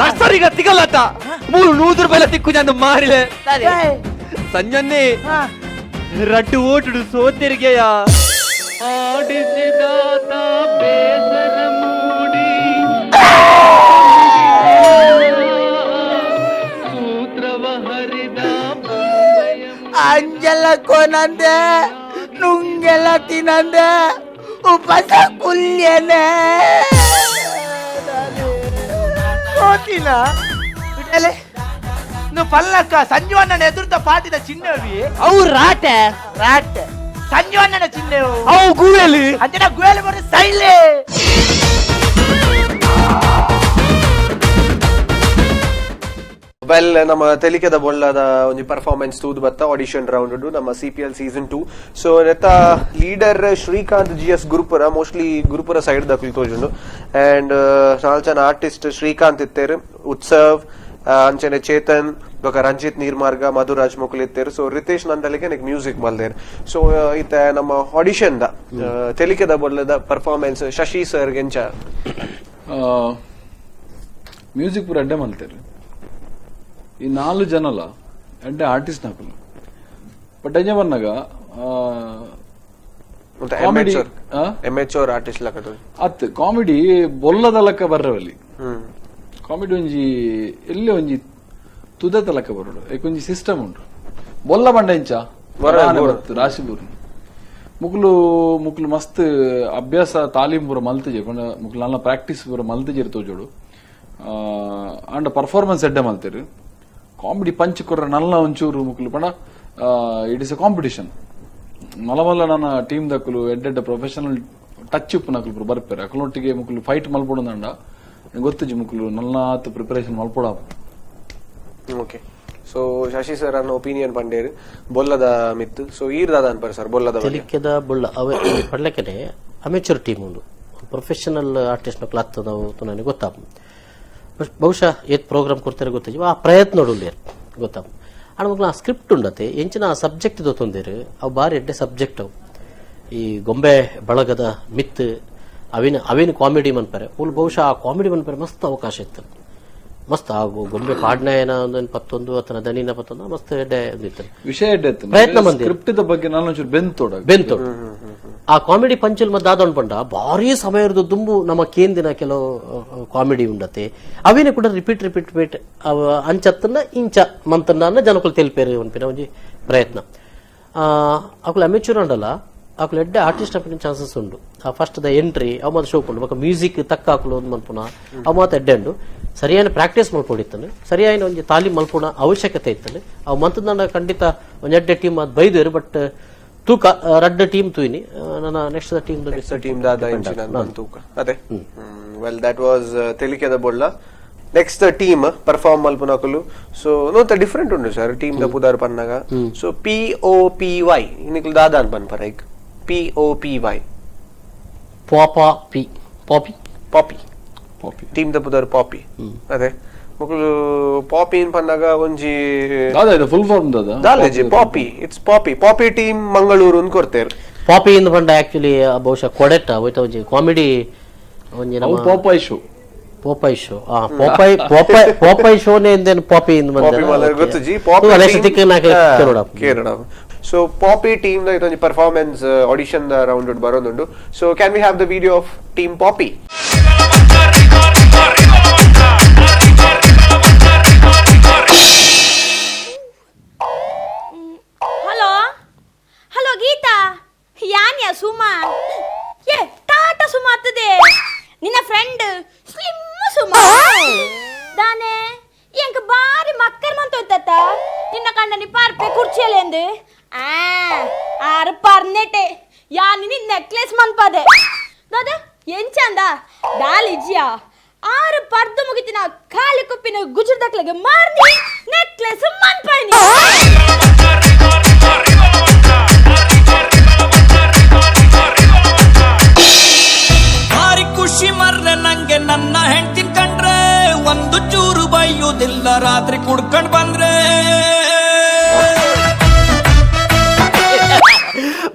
[SPEAKER 10] ರಸ್ಸರಿಗ ತಿಗಲ್ಲತ್ತ 300 ರೂಪಾಯಿ ತಿಕ್ಕು ಜಾಂದು ಮಾರಿಲೆ ಸಂಜನ್ನೆ ರಡ್ಡು ಓಟುಡು ಸೋತೆರಿಗೆಯ ಆಡಿಸಿದಾತ ಬೇಸರ ಮೂಡಿ ಸೂತ್ರವ ಹರಿದ
[SPEAKER 5] ಅಂಜಲ ಕೋನಂದೆ ನುಂಗೆಲ್ಲ ತಿನ್ನಂದೆ ಉಪಸ ಕುಲ್ಯನೆ
[SPEAKER 7] ಸೋತಿನ ಬಿಟ್ಟಲೆ నువ్వు పల్లక్క సంజు అన్న ఎదురుతో పాటిద చిన్నవి
[SPEAKER 10] ಅವು ರಾಟೆ
[SPEAKER 7] ರಾಟ್ ಸಂಜು ಅಣ್ಣನ ಚಿನ್ನೆವು
[SPEAKER 10] ಅವು ಗುವೆಲು
[SPEAKER 7] ಅಂಜನ ಗುವೆಲು ಬರೋ ಸೈಲೆ.
[SPEAKER 2] ವೆಲ್, ನಮ್ಮ ತೆಲಿಕೆದ ಬೊಳ್ಳದ ಒಂಜಿ ಪರ್ಫಾರ್ಮೆನ್ಸ್ ತೂದು ಬತ್ತ ಆಡಿಷನ್ ರೌಂಡ್ ನಮ್ಮ ಸಿಪಿಎಲ್ ಸೀಸನ್ 2. ಸೊ ನೆತ್ತ leader Srikanth G S Gurupura, mostly Gurupura side ದಕುಲು ತೋಜುಂಡು. ಅಂಡ್ ನಾಲ್ ಜನ ಆರ್ಟಿಸ್ಟ್ ಶ್ರೀಕಾಂತ್ ಇತ್ತೇರು, ಉತ್ಸವ್, ಅಂಚನೆ ಚೇತನ್, ಬೊಕ ರಂಜಿತ್ ನೀರ್ಮಾರ್ಗ, ಮಧುರಾಜ್ ಮೊಕುಲು ಇತ್ತೇರು. ಸೊ ರಿತೇಶ್ ನಂದಲಿಗೆ ನೆಕ್ ಮ್ಯೂಸಿಕ್ ಮಲ್ದೇರು. ಸೊ ಇತ್ತ ನಮ್ಮ ಆಡಿಷನ್ the ತೆಲಿಕೆದ ಬೊಳ್ಳದ ಪರ್ಫಾರ್ಮೆನ್ಸ್ ಶಶಿ ಸರ್ ಗೆಂಚ
[SPEAKER 4] ಮ್ಯೂಸಿಕ್ ಪೂರ ಅಡ್ಡೆ ಮಲ್ತೇರು. ಈ 4 ಜನಲ ಎಡ್ಡೆ ಆರ್ಟಿಸ್ಟ್ ನಾಕುಲು. ಬಟ್ ಎಂಜ ಬನ್ನಗ ಕಾಮಿಡಿ
[SPEAKER 2] ಎಮ್ಎಚ್ಆರ್ ಆರ್ಟಿಸ್ಟ್ ಲಕದು
[SPEAKER 4] ಅತ್ ಕಾಮಿಡಿ ಬೊಲ್ಲದ ಲಕ್ಕ ಬರ್ರವಲ್ಲಿ. ಕಾಮಿಡಿ ಒಂಜಿ ಎಲ್ಲಿ ಒಂಜಿ ತುದೆತ ಲಕ್ಕ ಬರೋಡು, ಏಕೊಂಜಿ ಸಿಸ್ಟಮ್ ಉಂಟು. ಬೊಲ್ಲ ಬಂಡ ಇಂಚ ರಾಶಿ ಬೂರು ಮುಕ್ಲು ಮುಕ್ಲು ಮಸ್ತ್ ಅಭ್ಯಾಸ ತಾಲೀಮ್ ಪೂರ ಮಲ್ತಜೆ ಪಂಡ ಮುಕ್ಲು ನಲ್ಲ ಪ್ರಾಕ್ಟೀಸ್ ಪೂರ ಮಲ್ತಜೆರ್ ತೋಜೋಡು. ಅಂಡ ಪರ್ಫಾರ್ಮೆನ್ಸ್ ಎಡ್ಡೆ ಮಲ್ತೇರು. ಕಾಮಿಡಿ ಪಂಚ್ ಕೊರ್ರ ನಲ್ಲ ಒಂಚೂರು ಮುಕ್ಲು ಪಂಡ it is a competition. ಮಲಮಲ್ಲ ನನ್ನ ಟೀಮ್ ದಕ್ಕಲು ಎಡ್ಡೆಡ್ಡ ಪ್ರೊಫೆಷನಲ್ ಟಚ್ ಉಪ್ಪು ನಕಲು ಪೂರ ಬರ್ಪೇರು. ಅಕಲೊಟ್ಟಿಗೆ ಮುಕ್ಲು ಫೈಟ್ ಮಲ್ಪೊಡಂದಂಡ ಗೊತ್ತುಜಿ ಮುಕ್ಲು ನಲ್ಲಾತ್ ಪ್ರಿಪರೇಷನ್ ಮಲ್ಪೊಡ.
[SPEAKER 2] ಓಕೆ, ಸೊ ಶಶಿ ಸರ್ ಅನ್ನೋ ಒಪಿನಿಯನ್ ಪಂಡೇರು ಬೊಲ್ಲದ ಮಿತ್ತು. ಸೊ ಈರ್ ದಾದ ಅನ್ಪರ್ ಸರ್ ಬೊಲ್ಲದ
[SPEAKER 3] ತೆಲಿಕೆದ ಬೊಳ್ಳ ಅವೆ ಪಡ್ಲೆಕೆನೆ ಅಮೆಚೂರ್ ಟೀಮ್ ಉಂಡು, ಪ್ರೊಫೆಷನಲ್ ಆರ್ಟಿಸ್ಟ್ ನಕಲು ಆಗ್ತದವು ನನಗೆ ಗೊತ್ತಾಪ. ಬಹುಶಃ ಏತ್ ಪ್ರೋಗ್ರಾಮ್ ಕೊಡ್ತಾರೆ ಗೊತ್ತಿಜಿ, ಆ ಪ್ರಯತ್ನ ಉಂಡೇರು ಗೊತ್ತಾಪ. ಆಡ ಮಕ್ಕಳು ಆ ಸ್ಕ್ರಿಪ್ಟ್ ಉಂಡತೆ ಎಂಚಿನ ಆ ಸಬ್ಜೆಕ್ಟ್ ತೊಂದೇರು ಅವು ಬಾರಿ ಎಡ್ಡೆ ಸಬ್ಜೆಕ್ಟ್ ಅವು. ಈ ಗೊಂಬೆ ಬಳಗದ ಮಿತ್ ಅವಿನ ಅವಿನ ಕಾಮಿಡಿ ಮನ್ಪರೆ ಮೂಲ ಬಹುಶಃ ಆ ಕಾಮಿಡಿ ಮನ್ಪರೆ ಮಸ್ತ್ ಅವಕಾಶ ಇತ್ತು. ಮಸ್ತ್ ಆ ಗೊಂಬೆ ಪಾಡ್ನಾಯನ ಒಂದು ಪತ್ತೊಂದು ಅಥವಾ ದನಿನ ಪತ್ತೊಂದು ಮಸ್ತ್ ಎಡ್ಡೆ ಇತ್ತು
[SPEAKER 4] ವಿಷಯ ಎಡ್ಡೆ ಇತ್ತು.
[SPEAKER 3] ಪ್ರಯತ್ನ ಬಂದಿ
[SPEAKER 4] ಸ್ಕ್ರಿಪ್ಟ್ ಬಗ್ಗೆ ನಾನು ಒಂಚೂರು ಬೆಂತೋಡ
[SPEAKER 3] ಆ ಕಾಮಿಡಿ ಪಂಚಲ್ ಮದ್ದು ದಾದೊಂಡು ಪಂಡ ಭಾರಿ ಸಮಯ ಇರೋದು ದುಂಬು ನಮ್ಮ ಕೇಂದಿನ ಕೆಲವು ಕಾಮಿಡಿ ಉಂಡತೆ ಅವಿನ ಕೂಡ ರಿಪೀಟ್ ರಿಪೀಟ್ ರಿಪೀಟ್ ಅಂಚತ್ತನ್ನ ಇಂಚ ಮಂತನ್ನ ಜನಕುಲು ತೆಲಿಪೇರು ಅನ್ಪಿನ ಒಂಜಿ ಪ್ರಯತ್ನ. ಅಕುಲು ಅಮೆಚೂರ್ ಉಂಡಲ್ಲ, ಅಕುಲು ಎಡ್ಡೆ ಆರ್ಟಿಸ್ಟ್ ಅಪಿನ ಚಾನ್ಸಸ್ ಉಂಡು. ಆ ಫಸ್ಟ್ the entry ಅವು ಮಾತ್ರ ಶೋಕ್ ಉಂಡು, ಬೊಕ ಮ್ಯೂಸಿಕ್ ತಕ್ಕ ಹಾಕಲು ಒಂದು ಮನ್ಪುನ ಅವು ಮಾತ್ರ ಎಡ್ಡೆ ಉಂಡು. ಸರಿಯಾದ ಪ್ರಾಕ್ಟೀಸ್ ಮಲ್ಪೊಡಿತ್ತಾನೆ, ಸರಿಯಾದ ಒಂಜಿ ತಾಲೀಮ್ ಮಲ್ಪುನ ಅವಶ್ಯಕತೆ ಇತ್ತಾನೆ. ಅವು ಮಂತದ ಖಂಡಿತ ಒಂಜಿ ಎಡ್ಡೆ ಟೀಮ್ ಅದು ಬೈದೇರು. ಬಟ್ ತೂಕ ರಡ್ಡ ಟೀಮ್ ತೂಯಿನಿ ನನ್ನ ನೆಕ್ಸ್ಟ್ ಟೀಮ್
[SPEAKER 2] ಟೀಮ್ ದಾದ ತೂಕ ಅದೇ. ವೆಲ್, that was ತೆಲಿಕೆದ ಬೊಳ್ಳ. ನೆಕ್ಸ್ಟ್ ಟೀಮ್ ಪರ್ಫಾರ್ಮ್ ಮಲ್ಪುನಕುಲು. ಸೊ ನೋತ ಡಿಫರೆಂಟ್ ಉಂಡು ಸರ್ ಟೀಮ್ ದ ಪುದಾರ್ ಪನ್ನಾಗ. ಸೊ POPY ನಿಕ್ಲು ದಾದ ಅನ್ ಪನ್ಪರ ಈಗ POPY
[SPEAKER 3] ಪಾಪಾ P poppy
[SPEAKER 2] poppy poppy team ದ ಪುದಾರ್ ಪಾಪಿ ಅದೇ. ಮೊಕಲು ಪಾಪಿ ಇನ್ ಪನ್ನಾಗ ಒಂಜಿ
[SPEAKER 4] ದಾದ ಇದು ಫುಲ್ ಫಾರ್ಮ್ ದಾದ
[SPEAKER 2] ದಾಲೇಜಿ poppy, it's poppy poppy team Mangaluru ಅಂದ್ ಕೊಡ್ತೇರು.
[SPEAKER 3] ಪಾಪಿ ಇಂದ ಪಂಡ ಆಕ್ಚುಲಿ ಬಹುಶಃ ಕೊಡೆಟ ಹೋಯ್ತ ಒಂಜಿ ಕಾಮಿಡಿ ಒಂಜಿ ನಮ್ಮ
[SPEAKER 4] ಪಾಪಾಯ್ ಶೋ
[SPEAKER 3] ಪೋಪಾಯ್ ಶೋ. ಆ ಪೋಪಾಯ್ ಪೋಪಾಯ್ ಪೋಪಾಯ್ ಶೋನೇ ಇಂದೇನು ಪಾಪಿ ಇಂದ
[SPEAKER 2] ಬಂದ ಗೊತ್ತುಜಿ ಪಾಪಿ ಕೇರಳ. ಸೊ ಪಾಪಿ ಟೀಮ್ ದ ಇದೊಂದು performance audition the round ಬರೋದುಂಡು. So can we have the video of team poppy?
[SPEAKER 11] Hello hello Geetha, ಯಾನ್ಯ ಸುಮಾ? ಏ ಟಾಟಾ ಸುಮಾ ಆಗ್ತದೆ ನಿನ್ನ ಫ್ರೆಂಡ್ ಸ್ಲಿಮ್ ಸುಮಾ ದಾನೆ ಎಂಕ ಬಾರಿ ಮಕ್ಕರ್ ಮಂತೋಯ್ತತ್ತ ನಿನ್ನ ಕಂಡನಿ ಪಾರ್ಪೆ ಕುರ್ಚಿಯಲ್ಲಿ ಆ ಆರು ಪರ್ನೆಟೆ ಯಾನಿ ನಿನ್ನ ನೆಕ್ಲೆಸ್ ಮನ್ಪದೆ ದಾದ ಎಂಚಂದ ದಾಲಿಜಿಯಾ ಆರು ಪರ್ದು ಮುಗಿತಿನ ಖಾಲಿ ಕುಪ್ಪಿನ ಗುಜುರ್ದಕ್ಲೆಗೆ ಮಾರ್ನಿ ನೆಕ್ಲೆಸ್ ಮನ್ಪೈನಿ.
[SPEAKER 1] ಭಾರಿ ಖುಷಿ ಮರ್ರೆ ನಂಗೆ ನನ್ನ ಹೆಂಡ್ತಿನ್ ಕಂಡ್ರೆ, ಒಂದು ಚೂರು ಬೈಯುವುದಿಲ್ಲ ರಾತ್ರಿ ಕುಡ್ಕೊಂಡ್ ಬಂದ್ರೆ.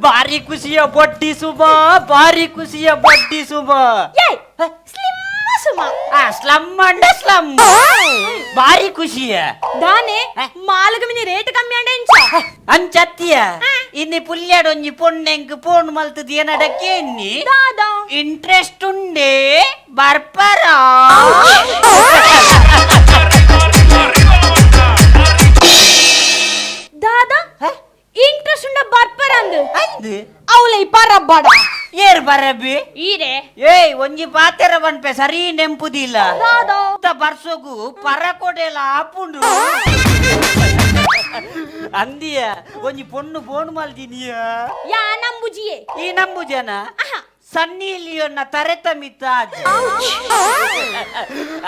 [SPEAKER 7] ಭಾರಿ ಬಾರಿ ಖುಷಿಯ ಬಡ್ಡಿ ಸುಮಾ, ಬಾರಿ ಖುಷಿಯ ಬಡ್ಡಿ ಸುಮಾ.
[SPEAKER 11] ಸ್ಲಿಮ್ ಸುಮಾ.
[SPEAKER 7] ಆ ಸ್ಲಮ್ ಅಂಡ ಸ್ಲಮ್, ಬಾರಿ ಖುಷಿಯ
[SPEAKER 11] ದಾನೆ ಮಾಲಗ ಮಿನಿ ರೇಟ್ ಕಮ್ಮಿ ಅಂಡ ಇಂಚ
[SPEAKER 7] ಅಂಚತ್ತಿಯ. ಇನ್ನಿ ಪುಲ್ಯಾಡೊಂಜಿ ಪೊಣ್ಣೆಂಕ್ ಫೋನ್ ಮಲ್ತದ ಏನಡಕ್ಕೆ ಎನ್ನಿ
[SPEAKER 11] ದಾದಾ
[SPEAKER 7] ಇಂಟ್ರೆಸ್ಟ್ ಉಂಡೆ ಬರ್ಪರ.
[SPEAKER 11] ದಾದಾ ಇಂಟ್ರೆಸ್ಟ್ ಉಂಡ ಬರ್ಪರ ಅಂದು
[SPEAKER 7] ಅಂದು
[SPEAKER 11] ಅವಲೈ ಪರಬ್ಬಡ
[SPEAKER 7] ಏರ್ ಬರಬಿ
[SPEAKER 11] ಈರೆ.
[SPEAKER 7] ಏಯ್ ಒಂಜಿ ಪಾತೆರ ಬನ್ಪೆ ಸರಿ ನೆಂಪುದಿಲ್ಲ.
[SPEAKER 11] ದಾದಾ
[SPEAKER 7] ಬರ್ಸೋಗು ಪರ ಕೊಡೆಲ ಆಪುಂಡು ಅಂದಿಯ. ಒಂಜಿ ಪೊಣ್ಣು ಫೋನ್ ಮಲ್ದಿನಿಯ.
[SPEAKER 11] ಯಾ ನಂಬುಜಿಯೇ.
[SPEAKER 7] ಈ ನಂಬು ಜನ ಸನ್ನಿ ಲಿಯೋನ್ನ ತರೆತ ಮಿತ್ತ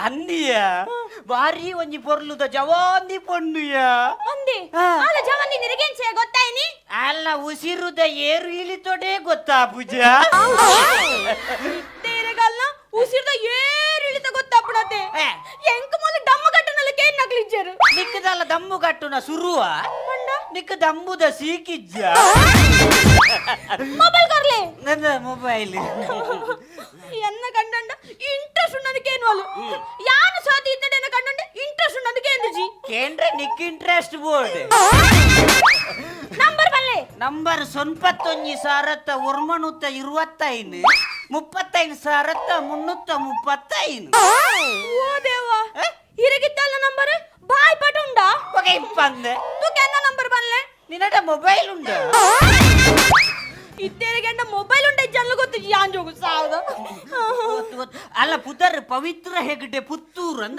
[SPEAKER 7] ಅಂದಿಯ. ಬಾರಿ ಒಂಜಿ ಪೊರ್ಲುದ ಜವಾಂದಿ ಪೊಣ್ಣುಯ.
[SPEAKER 11] ಅಂದೆ ಆಲ ಜವಾಂದಿ ನಿರಗೆಂಚೆ ಗೊತ್ತಾಯ್ನಿ?
[SPEAKER 7] ಅಲ್ಲ ಉಸಿರುದ ಏರು ಇಳಿತೊಡೆ ಗೊತ್ತಾ ಪೂಜ.
[SPEAKER 11] ತೇರೆಗಲ್ಲ ಉಸಿರುದ ಏರು ಇಳಿತ ಗೊತ್ತಾಪುಡತೆ. ಎಂಕ ಮೊಲ ದಮ್ಮ ಕಟ್ಟುನಲ್ಲ ಕೇನ್ ನಕ್ಲಿಜ್ಜರು.
[SPEAKER 7] ನಿಕ್ಕದಲ್ಲ ದಮ್ಮು ಕಟ್ಟುನ ಸುರುವ ನಿಕ್ಕ ದಮ್ಮುದ ಸೀಕಿಜ್ಜ.
[SPEAKER 11] ಮೊಬೈಲ್ ಕೊರ್ಲೆ.
[SPEAKER 7] ನನ್ನ ಮೊಬೈಲ್
[SPEAKER 11] ಎನ್ನ ಕಂಡಂಡ ಇಂಟ್ರೆಸ್ಟ್ ಉನ್ನದಕ್ಕೆ ಏನು ಅಲ್ಲ. ಯಾನು ಸಾತಿ ಇದ್ದಡೆನ ಕಂಡಂಡ ಇಂಟ್ರೆಸ್ಟ್ ಉನ್ನದಕ್ಕೆ ಎಂದುಜಿ.
[SPEAKER 7] ಕೇಂದ್ರ ನಿಕ್ ಇಂಟ್ರೆಸ್ಟ್ ಬೋರ್ಡ್.
[SPEAKER 11] ನಂಬರ್ ಬಲ್ಲೆ.
[SPEAKER 7] ನಂಬರ್ 9,125 35,335.
[SPEAKER 11] ಓ ದೇವಾ, ಇರಗಿತ್ತಲ್ಲ ನಂಬರ್ ಬಾಯ್ ಪಾಟ ಉಂಡಾ?
[SPEAKER 7] ಓಕೆ ಇಪ್ಪಂದೆ.
[SPEAKER 11] ತು ಕೆನ್ನ ನಂಬರ್ ಬಲ್ಲೆ?
[SPEAKER 7] ನಿನ್ನಟ ಮೊಬೈಲ್ ಉಂಡ?
[SPEAKER 11] ಇತ್ತೇರಿಗೆ ಮೊಬೈಲ್ ಉಂಡ ಜನ್ಲು ಗೊತ್ತು ಯಾನ್ ಜೋಗು ಸಾವದ.
[SPEAKER 7] ಅಲ್ಲ ಪುದರ್ ಪವಿತ್ರ ಹೆಗ್ಡೆ ಪುತ್ತೂರು ಅಂದ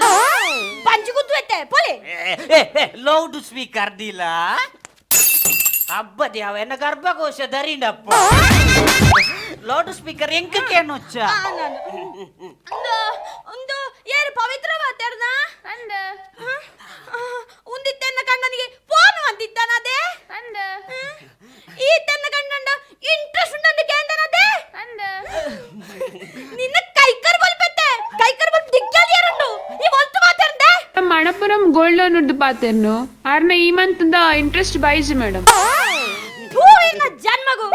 [SPEAKER 11] ಪಂಚಿ ಗುತ್ತು ಎತ್ತೆ ಪೋಲೆ.
[SPEAKER 7] ಲೌಡ್ ಸ್ಪೀಕರ್ ದಿಲ್ಲ ಹಬ್ಬದ ಯಾವ ಎನ್ನ ಗರ್ಭಕೋಶ ದರಿಂಡಪ್ಪ. ಲೌಡ್ ಸ್ಪೀಕರ್ ಎಂಕಕ್ಕೆ
[SPEAKER 11] ಆ, ನಾನು. ಒಂದು ಒಂದು ಏರು ಪವಿತ್ರ ಮಾತಾಡ್ದ
[SPEAKER 12] ಅಂದ
[SPEAKER 11] ಉಂದಿತ್ತೆನ್ನ ಕಣ್ಣನಿಗೆ ಫೋನ್ ಅಂತಿತ್ತಾನದೇ
[SPEAKER 12] ಅಂದ
[SPEAKER 11] ಈ ತನ್ನ ಕಣ್ಣಂಡ ಇಂಟ್ರೆಸ್ಟ್ ಉಂಟಂದು ಕೇಂದನದೇ
[SPEAKER 12] ಅಂದ
[SPEAKER 11] ನಿನ್ನ ಕೈಕರ್ ಬಲ್ಪೆತ್ತೆ ಕೈಕರ್ ಬಲ್ಪ ದಿಕ್ಕಲ್ಲಿ ಏರುಂಡು ಈ ಒಲ್ತು ಮಾತಾಡ್ದೆ.
[SPEAKER 12] ಮಣಪುರಂ ಗೋಲ್ಡ್ ಲೋನ್ ಉಡ್ದು ಪಾತೆರ್ನು ಆರ್ನ ಈ ಮಂತ್ ಇಂಟ್ರೆಸ್ಟ್ ಬೈಜ್ ಮೇಡಮ್.
[SPEAKER 11] ಹೂವಿನ ಜನ್ಮಗು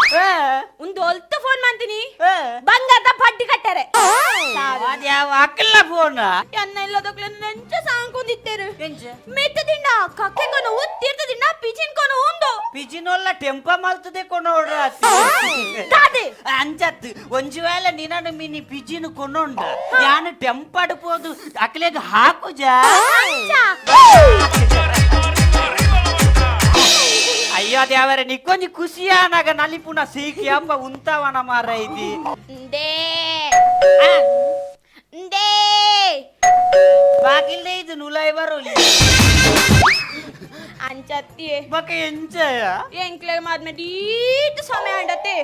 [SPEAKER 11] ಒಂದು ಒಲ್ತು ಫೋನ್ ಮಾಡ್ತೀನಿ ಬಂಗಾರದ ಬಡ್ಡಿ ಕಟ್ಟಾರೆ.
[SPEAKER 7] ಅದ್ಯಾವ ಅಕ್ಕಲ್ಲ ಫೋನ್
[SPEAKER 11] ಎನ್ನ ಇಲ್ಲದಕ್ಲೆ ನೆಂಚ ಸಾಂಕೊಂಡಿತ್ತೇರು ಮೆತ್ತದಿಂಡ ಕಕ್ಕೆ ಕೊನು ತೀರ್ಥದಿಂದ ಪಿಜಿನ್ ಕೊನು ಉಂದು
[SPEAKER 7] ಪಿಜಿನೊಲ್ಲ ಟೆಂಪ ಮಲ್ತದೆ ಕೊನೋಡ
[SPEAKER 11] ದಾದೆ
[SPEAKER 7] ಅಂಚತ್ ಒಂಜಿ ವೇಳೆ ನಿನನು ಮಿನಿ ಪಿಜಿನ್ ಕೊನೊಂಡ ಯಾನು ಟೆಂಪಾಡು ಪೋದು ಅಕ್ಲೆಗ್ ಹಾಕುಜ. ಅಯ್ಯೋ ದೇವರೇ ನಿಕ್ಕೊಂಜಿ ಖುಷಿಯಾನಾಗ ನಲಿಪುನ ಸೀಕಿ ಅಂಬ ಉಂತಾವನ ಮಾರ ಐತಿ.
[SPEAKER 11] ದೇ they
[SPEAKER 7] ಬಾಗಿಲ್ದೆ ಇದು ನುಲಾಯ್ ಬರೋಲಿ
[SPEAKER 11] ಅಂಚತ್ತಿಯೇ
[SPEAKER 7] ಬಕ ಎಂಚಯ
[SPEAKER 11] ಎಂಕ್ಲೆ ಮಾದ್ಮೆ ಡೀಟ್ ಸಮಯ ಅಂಡತೆ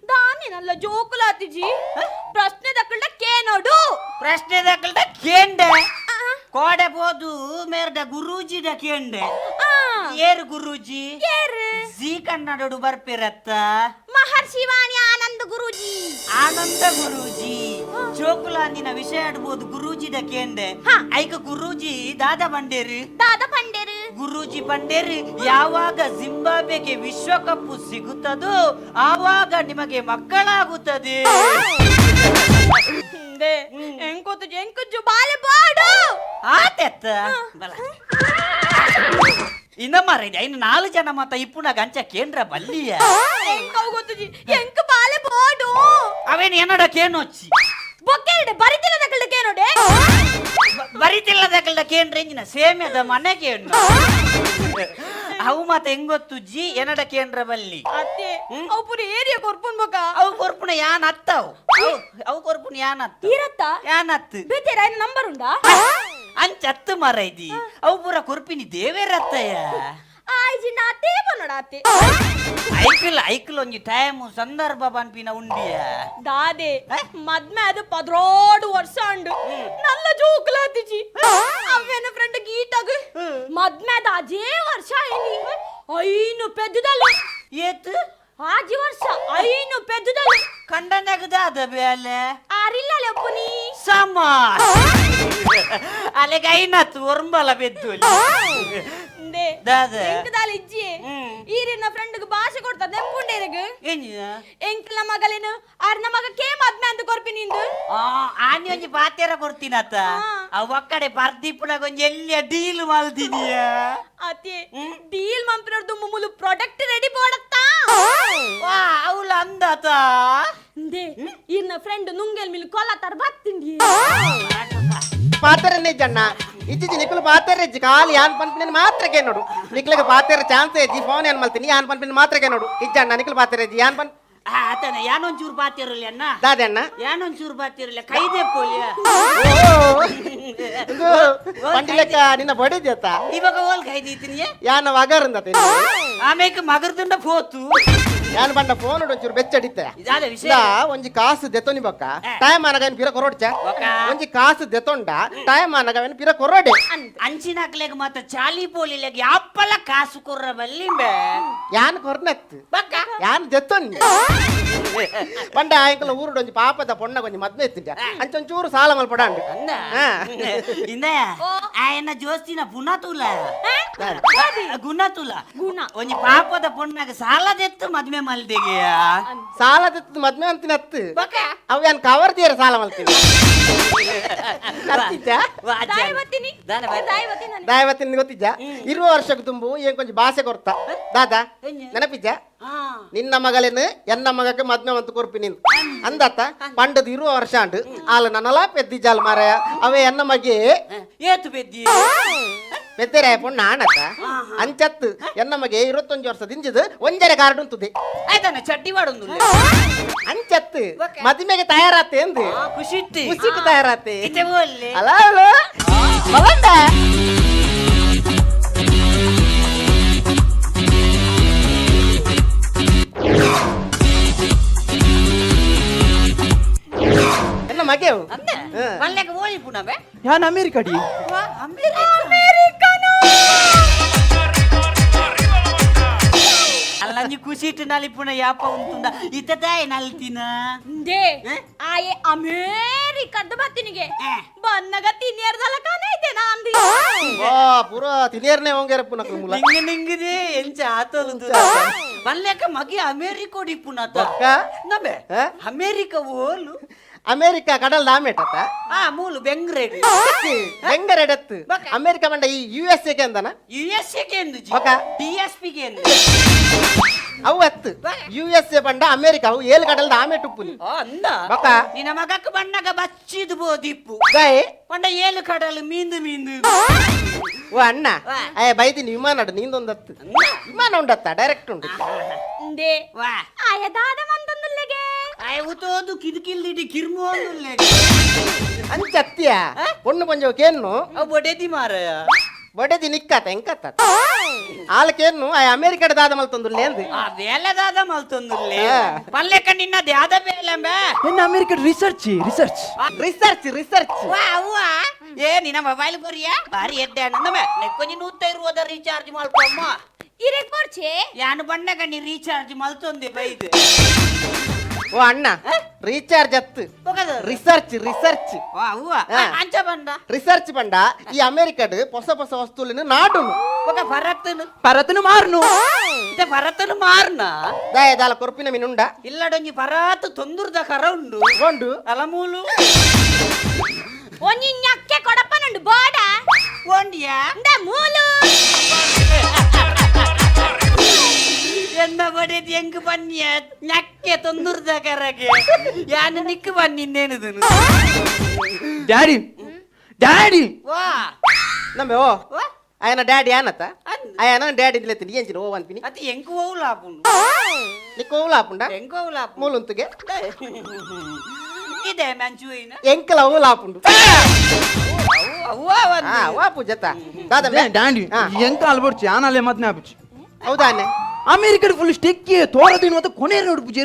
[SPEAKER 11] ದಾನಿನಲ್ಲ ಜೋಕುಲಾತಿಜಿ ಪ್ರಶ್ನೆ ದಕ್ಕಲ್ಡ ಕೇನೋಡು.
[SPEAKER 7] ಪ್ರಶ್ನೆ ದಕ್ಕಲ್ಡ ಕೇಂಡೆ ಕೋಡೆ ಪೋದು ಮೇರ್ಡ ಗುರೂಜಿಡ ಕೇಂಡೆ. ಏರು ಗುರೂಜಿ?
[SPEAKER 11] ಏರು
[SPEAKER 7] ಜೀ ಕನ್ನಡಡು ಬರ್ಪಿರತ್ತ
[SPEAKER 11] ಮಹರ್ಷಿ ವಾಣಿ ಆನಂದ ಗುರೂಜಿ.
[SPEAKER 7] ಆನಂದ ಗುರೂಜಿ ಜೋಕುಲಾಂದಿನ ವಿಷಯ ಆಡ್ಬೋದು ಗುರೂಜಿದ ಕೇಂಡೆ. ಐಕ ಗುರೂಜಿ ದಾದಾ ಬಂಡೇರು
[SPEAKER 11] ದಾದಾ ಪಂಡೇರು
[SPEAKER 7] ಗುರೂಜಿ ಪಂಡೇರು ಯಾವಾಗ ಜಿಂಬಾಬ್ವೆಗೆ ವಿಶ್ವಕಪ್ ಸಿಗುತ್ತದೋ ಆವಾಗ ನಿಮಗೆ ಮಕ್ಕಳಾಗುತ್ತದೆ.
[SPEAKER 11] ಎಂಕುಜ್ಜು ಬಾಲೆ ಬಾಡು
[SPEAKER 7] ಆತೆತ್ತ ಬಲ ಇನ್ನ ಮಾರ ಇನ್ನು 4 ಜನ ಮತ್ತ ಇಪ್ಪುನಾಗ ಅಂಚ ಕೇಂದ್ರ ಬಲ್ಲಿಯ
[SPEAKER 11] ಗೊತ್ತುಜಿ ಎಂಕ ಬಾಲೆ ಬಾಡು
[SPEAKER 7] ಅವೇನು ಏನಡ ಕೇನೊಚ್ಚಿ
[SPEAKER 11] ಬೊಕ್ಕೆರಡೆ ಬರಿತಿಲ್ಲದ ಕೇನೋಡೆ
[SPEAKER 7] ಬರಿತಿಲ್ಲದ ಕೇಂದ್ರ ಎಂಜಿನ ಸೇಮ್ಯದ ಮನೆ ಕೇಂದ್ರ ಅವು ಮಾತ ಹೆಂಗೊತ್ತುಜ್ಜಿ ಏನಡ ಕೇಂದ್ರ ಬಲ್ಲಿ
[SPEAKER 11] ಅತ್ತೆ ಅವು ಪುರಿ ಏರಿಯಾ ಕೊರ್ಪುನ್ ಬೊಕ
[SPEAKER 7] ಅವು ಕೊರ್ಪುನ ಯಾನ್ ಅತ್ತವು ಅವು ಕೊರ್ಪುನ ಯಾನ್ ಅತ್ತ
[SPEAKER 11] ಇರತ್ತ
[SPEAKER 7] ಯಾನ್ ಅತ್ತು
[SPEAKER 11] ಬೇತೇರ ಐನ ನಂಬರ್ ಉಂಡಾ
[SPEAKER 7] ಅಂಚತ್ತು ಮರ ಇದಿ ಅವು ಪೂರ ಕೊರ್ಪಿನಿ ದೇವೇರತ್ತಯ್ಯ
[SPEAKER 11] ಆಯ್ಜಿ ನಾ ಅತ್ತೆ ಬನ್ನಡ ಅತ್ತೆ
[SPEAKER 7] ಐಕಲ್ ಐಕಲ್ ಒಂಜಿ ಟೈಮ್ ಸಂದರ್ಭ ಪನ್ಪಿನ ಉಂಡಿಯ
[SPEAKER 11] ದಾದೆ ಮದ್ಮೆ ಅದು 16 ವರ್ಷ ಉಂಡು ನಲ್ಲ ಜೋಕುಲಾತಿಜಿ ಅವೇನ ಫ್ರೆಂಡ್ ಗೀತಾಗ ಮದ್ಮೆ ಅದ ಅಜೇ ವರ್ಷ ಐನಿ ಐನು ಪೆದ್ದುದಲ್ಲ
[SPEAKER 7] ಏತ್
[SPEAKER 11] ಆಜಿ ವರ್ಷ ಐನು ಪೆದ್ದುದಲ್ಲ
[SPEAKER 7] ಕಂಡನೆಗದಾದ ಬೇಲೆ
[SPEAKER 11] ಆರಿಲ್ಲ ಒಪ್ಪುನಿ
[SPEAKER 7] ಸಮ ಅಲೆಗೆ ಐನತ್ತು ಒರ್ಂಬಲ ಬೆದ್ದು
[SPEAKER 11] ದಾದ ಇಜ್ಜಿ ಈರಿನ ಫ್ರೆಂಡ್ ಭಾಷೆ ಕೊಡ್ತಾ ನೆಂಪುಂಡೇರಿಗೆ ಎಂಕ್ಲ ಮಗಲೇನ ಅರ್ನ ಮಗ ಕೇ ಮದ್ಮೆ ಅಂತ ಕೊರ್ಪಿ ನಿಂದು
[SPEAKER 7] ಆನಿ ಒಂಜಿ ಪಾತೆರ ಕೊರ್ತೀನತ್ತ ಒಕ್ಕಡೆ ಪರ್ದೀಪುನಾಗ ಒಂಜಿ ಎಲ್ಲಿಯ ಡೀಲ್ ಮಲ್ದಿನಿಯ
[SPEAKER 11] ಅತಿ ಡೀಲ್ ಮಂಪಿನವ್ರದ್ದು ಮುಮ್ಮುಲು ಪ್ರಾಡಕ್ಟ್ ರೆಡಿ ಬೋಡತ್ತಾ
[SPEAKER 7] ವಾ ಅವಳು ಅಂದಾತ
[SPEAKER 11] they ಇರ್ನ ಫ್ರೆಂಡ್ ನುಂಗೆಲ್ ಮಿಲ್ ಕೊಲತಾರ ಬತ್ತಿಂಡಿ
[SPEAKER 13] ಪಾತೆರನೇ ಜಣ್ಣ ಇಚ್ಚಿಜಿ ನಿಕ್ಕಲು ಪಾತೆರ ಇಜ್ಜಿ ಖಾಲಿ ಯಾನ್ ಪನ್ಪಿನ ಮಾತ್ರಕ್ಕೆ ನೋಡು ನಿಕ್ಲಗ ಪಾತೆರ ಚಾನ್ಸ್ ಇಜ್ಜಿ ಫೋನ್ ಏನ್ ಮಲ್ತೀನಿ ಯಾನ್ ಪನ್ಪಿನ ಮಾತ್ರಕ್ಕೆ ನೋಡು ಇಜ್ಜಣ್ಣ ನಿಕ್ಕಲು ಪಾತೆರ ಇಜ್ಜಿ ಯಾನ್ ಪನ್
[SPEAKER 7] ಆತನ ಯಾನೊಂಚೂರು ಬಾತಿರಲಿ ಅಣ್ಣ
[SPEAKER 13] ದಾದಣ್ಣ
[SPEAKER 7] ಯಾನೊಂಚೂರು ಬಾತಿರಲಿ ಕೈದೆ ಪೋಲಿಯ
[SPEAKER 13] ಪಂಡಿಲಕ್ಕ ನಿನ್ನ ಬಡಿದ್ಯತ್ತ
[SPEAKER 7] ಇವಾಗ ಓಲ್ ಕೈದೀತೀನಿ
[SPEAKER 13] ಯಾನ ವಗರಂದ
[SPEAKER 7] ಆಮೇಲೆ ಮಗರ್ದುಂಡ ಪೋತು
[SPEAKER 13] ಯಾನ್ ಬಂಡ ಫೋನ್ ಒಂಚೂರು ಬೆಚ್ಚಡಿತ್ತೆ
[SPEAKER 7] ವಿಷಯ
[SPEAKER 13] ಒಂಜಿ ಕಾಸು ದೆತ್ತೊನಿ ಬೊಕ್ಕ ಟೈಮ್ ಅನಗನ್ ಪಿರ ಕೊರೋಡ್ಚ ಒಂಜಿ ಕಾಸು ದೆತ್ತೊಂಡ ಟೈಮ್ ಅನಗವನ್ ಪಿರ ಕೊರೋಡೆ
[SPEAKER 7] ಅಂಚಿನಾಕ್ಲೆಗ್ ಮಾತ ಚಾಲಿ ಪೋಲಿಲೆಗ್ ಯಾಪಲ ಕಾಸು ಕೊರ್ರ ಬಲ್ಲಿಂಬೆ
[SPEAKER 13] ಯಾನ್ ಕೊರ್ನತ್ ಯಾನ್ ದೆತ್ತೊನಿ ಪಂಡ ಆಯ್ಕಲ ಊರುಡು ಒಂಜಿ ಪಾಪದ ಪೊಣ್ಣ ಒಂಜಿ ಮದ್ಮೆ ಇತ್ತಿಂಟ ಅಂಚೊಂಚೂರು ಸಾಲ ಮಲ್ಪಡಾಂಡು
[SPEAKER 7] ಇಂದ ಆಯನ ಜೋಸ್ತಿನ ಪುನತುಲ ಗುಣತುಲ
[SPEAKER 11] ಗುಣ
[SPEAKER 7] ಒಂಜಿ ಪಾಪದ ಪೊಣ್ಣಗ ಸಾಲದೆತ್ತು ಮದ್ಮೆ ಮಲ್ದಿಗೆಯ
[SPEAKER 13] ಸಾಲದೆತ್ತು ಮದ್ಮೆ ಅಂತಿನತ್ತು ಅವ್ ಯಾನ್ ಕವರ್ ತೀರ ಸಾಲ ಮಲ್ತೀನಿ ದಾಯವತ್ತಿನ ಗೊತ್ತಿದ್ದ ಇರುವ ವರ್ಷಕ್ಕೆ ತುಂಬು ಏನ್ ಕೊಂಚ ಭಾಷೆ ಕೊರ್ತ ದಾದಾ ನೆನಪಿದ್ದ ನಿನ್ನ ಮಗಳೇನು ಎನ್ನ ಮಗಕ್ಕೆ ಮದ್ಮೆ ಅಂತ ಕೊರ್ಪಿ ನೀನು ಅಂದತ್ತ ಪಂಡದ ಇರುವ ವರ್ಷ ಅಂಡು ಆಲ ನನ್ನಲ ಪೆದ್ದಿಜಾಲ್ ಮಾರಾಯ ಅವೇ ಎನ್ನ ಮಗೆ
[SPEAKER 7] ಏತು ಪೆದ್ದಿ
[SPEAKER 13] ಪೆದ್ದೆರೆ ಪೊಣ್ಣ ಆಣತ್ತ ಅಂಚತ್ತು ಎನ್ನ ಮಗೆ 21 ವರ್ಷ ದಿಂಜಿದು ಒಂಜರೆ ಕಾರ್ಡ್ ಉಂತುದೆ
[SPEAKER 7] ಆಯ್ತಾನ ಚಡ್ಡಿ ಮಾಡೊಂದು
[SPEAKER 13] ಅಂಚತ್ತು ಮದುವೆಗೆ ತಯಾರಾತೆ ಎಂದು
[SPEAKER 7] ಖುಷಿಟ್ಟು
[SPEAKER 13] ಖುಷಿಟ್ಟು ತಯಾರಾತೆ
[SPEAKER 7] ಅಲ್ಲ
[SPEAKER 13] ಬಲಂಡ ಎನ್ನ ಮಗೆವು
[SPEAKER 7] ಮಲ್ಲೆಗೆ ಓಲಿ ಪುನವೆ
[SPEAKER 5] ಯಾನ್ ಅಮೇರಿಕಡಿ
[SPEAKER 7] ಅಲ್ಲ ನೀ ಖುಷಿಟ್ಟು ನಲಿಪುಣ ಯಾಪ ಉಂಟುಂದ ಇತ್ತದಾಯ ನಲ್ತಿನ
[SPEAKER 11] they ಆಯೆ ಅಮೇರಿಕದ ಬತ್ತಿನಿಗೆ ಬನ್ನಗ ತಿನಿಯರ್ದಲ ಕಾನೈತೆ ನಾಂದಿ
[SPEAKER 13] ವಾ ಪೂರ ತಿನಿಯರ್ನೆ ಹೋಗ್ಯಾರ ಪುನಕ ಮೂಲ
[SPEAKER 7] ನಿಂಗ ನಿಂಗದೆ ಎಂಚ ಆತೋಲುಂದು ಮಲ್ಲೆಕ ಮಗಿ ಅಮೇರಿಕೋಡಿ ಪುನತ ನಬೆ ಅಮೇರಿಕ ಓಲು
[SPEAKER 13] ಅಮೇರಿಕಾ ಕಡಲ್ ದಾಮೇಟತ್ತ
[SPEAKER 7] ಆ ಮೂಲು ಬೆಂಗ್ರೇಡ್
[SPEAKER 13] ಬೆಂಗರೆಡತ್ತು ಅಮೇರಿಕಾ ಮಂಡ ಈ ಯು ಎಸ್ ಎ ಅಂದನ
[SPEAKER 7] ಯು ಎಸ್ ಎ ಎಂದು ಡಿ ಎಸ್ ಪಿ ಗೆ
[SPEAKER 13] ಅವು ಅತ್ತು ಯು ಎಸ್ ಎ ಬಂಡ ಅಮೇರಿಕಾ ಅವು ಏಳು ಕಡಲ್ ದಾಮೇಟ್ ಉಪ್ಪುನಿ
[SPEAKER 7] ಅಂದ
[SPEAKER 13] ಬಕ
[SPEAKER 7] ನಿನ್ನ ಮಗಕ್ಕೆ ಬಣ್ಣಗ ಬಚ್ಚಿದು ಬೋದಿಪ್ಪು
[SPEAKER 13] ಗಾಯೆ
[SPEAKER 7] ಪಂಡ ಏಳು ಕಡಲು ಮೀಂದು ಮೀಂದು
[SPEAKER 13] ಓ ಅಣ್ಣ ಅಯ್ಯ ಬೈದಿನಿ ವಿಮಾನ ನೀಂದೊಂದತ್ತು ವಿಮಾನ ಉಂಡತ್ತ ಡೈರೆಕ್ಟ್ ಉಂಟು
[SPEAKER 11] they ಆಯ ದಾದ ಮಂದೊಂದುಲ್ಲೆಗೆ
[SPEAKER 7] ಆಯ ಉತೋದು ಕಿದುಕಿಲ್ದಿಡಿ ಕಿರ್ಮೋಂದುಲ್ಲೆಗೆ
[SPEAKER 13] ಅಂಚತ್ತಿಯ ಪೊಣ್ಣು ಪಂಜವಕೇನು
[SPEAKER 7] ಅವು ಬೊಡೆದಿ ಮಾರಾಯ
[SPEAKER 13] ಬೊಡೆದಿ ನಿಕ್ಕತ ಎಂಕತ್ತ ಆಲಕೇನು ಆ ಅಮೇರಿಕದ ದಾದ ಮಲ್ತೊಂದುಲ್ಲೆ ಅಂದು
[SPEAKER 7] ಆ ಬೇಲೆ ದಾದ ಮಲ್ತೊಂದುಲ್ಲೆ ಪಲ್ಲೆಕ ನಿನ್ನ ದ್ಯಾದ ಬೇಲೆಂಬೆ
[SPEAKER 5] ನಿನ್ನ ಅಮೇರಿಕದ ರಿಸರ್ಚ್ ರಿಸರ್ಚ್
[SPEAKER 13] ರಿಸರ್ಚ್ ರಿಸರ್ಚ್
[SPEAKER 7] ವಾ ಅವ್ವ ಏ ನಿನ್ನ ಮೊಬೈಲ್ ಕೊರಿಯಾ ಬಾರಿ ಎಡ್ಡೆ ಅಣ್ಣಂದಮೆ ನೆಕ್ಕೊಂಜಿ 120 ರೀಚಾರ್ಜ್ ಮಾಡ್ಕೊಮ್ಮ
[SPEAKER 11] ಇರೆಗ್ ಕೊರ್ಚೆ
[SPEAKER 7] ಯಾನು ಬಣ್ಣಗ ನೀ ರೀಚಾರ್ಜ್ ಮಲ್ತೊಂದೆ ಬೈದು
[SPEAKER 13] ಓ ಅಣ್ಣ ರೀಚಾರ್ಜ್ ಅತ್ತು ರಿಸರ್ಚ್ ರಿಸರ್ಚ್
[SPEAKER 7] ಅಂಚ ಬಂಡ
[SPEAKER 13] ರಿಸರ್ಚ್ ಬಂಡ ಈ ಅಮೇರಿಕಡ್ ಹೊಸ ಹೊಸ ವಸ್ತುలను ನಾಡುನು
[SPEAKER 7] ఒక ಭರತನು
[SPEAKER 5] ಭರತನು ಮಾರ್ನು
[SPEAKER 7] ಇದ ಭರತನು ಮಾರ್ನ
[SPEAKER 13] ದಾಯ ದಾಲ ಕೊರ್ಪಿನ ಮೀನುಂಡ
[SPEAKER 7] ಇಲ್ಲಡೊಂಜಿ ಭರತ ತೊಂದುರ್ದ ಕರ ಉಂಡು
[SPEAKER 13] ಉಂಡು
[SPEAKER 7] ಅಲಮೂಲು
[SPEAKER 11] ಒಂಜಿ ñಕ್ಕೆ ಕೊಡಪ್ಪನುಂಡು ಬೋಡ
[SPEAKER 7] ಒಂಡಿಯಾ
[SPEAKER 11] ಇಂದ ಮೂಲು
[SPEAKER 7] ಎನ್ನ ಬಡೆದು ಹೆಂಗ್ ಬನ್ನಿಯ ñಕ್ಕೆ ತೊಂದುರ್ದ ಕರಗೆ ಯಾನು ನಿಕ್ಕು ಬನ್ನಿನ್ನೇನುದನು
[SPEAKER 5] ಡ್ಯಾಡಿ ಡ್ಯಾಡಿ
[SPEAKER 7] ವಾ
[SPEAKER 13] ನಮ್ಮೆ ಓ ಆಯನ ಡ್ಯಾಡಿ ಆನತ ಆಯನ ಡ್ಯಾಡಿ ಇದ್ಲೆತ್ತೀನಿ ಎಂಚಿನ ಓ ಅನ್ಪಿನಿ
[SPEAKER 7] ಅದು ಎಂಕು ಓಲಾಪುಂಡು
[SPEAKER 13] ನಿಕ್ಕು ಓಲಾಪುಂಡ
[SPEAKER 7] ಎಂಕು ಓಲಾಪು
[SPEAKER 13] ಮೂಲುಂತುಗೆ
[SPEAKER 7] ಇದೆ ಮಂಚೂಯಿನ
[SPEAKER 13] ಎಂಕಲ ಓಲಾಪುಂಡು ವಾಪು ಜತ ದಾದ
[SPEAKER 5] ಡ್ಯಾಡಿ ಎಂಕ ಅಲ್ಬರ್ಚಿ ಆನಲ್ಲೇ ಮದ್ನೆ ಆಪುಚಿ
[SPEAKER 13] ಹೌದಾನೆ
[SPEAKER 5] ಅಮೇರಿಕಡ್ ಫುಲ್ ಸ್ಟಿಕ್ಕಿ ತೋರದಿನ ಮತ್ತೆ ಕೊನೆ ನೋಡು ಪೂಜೆ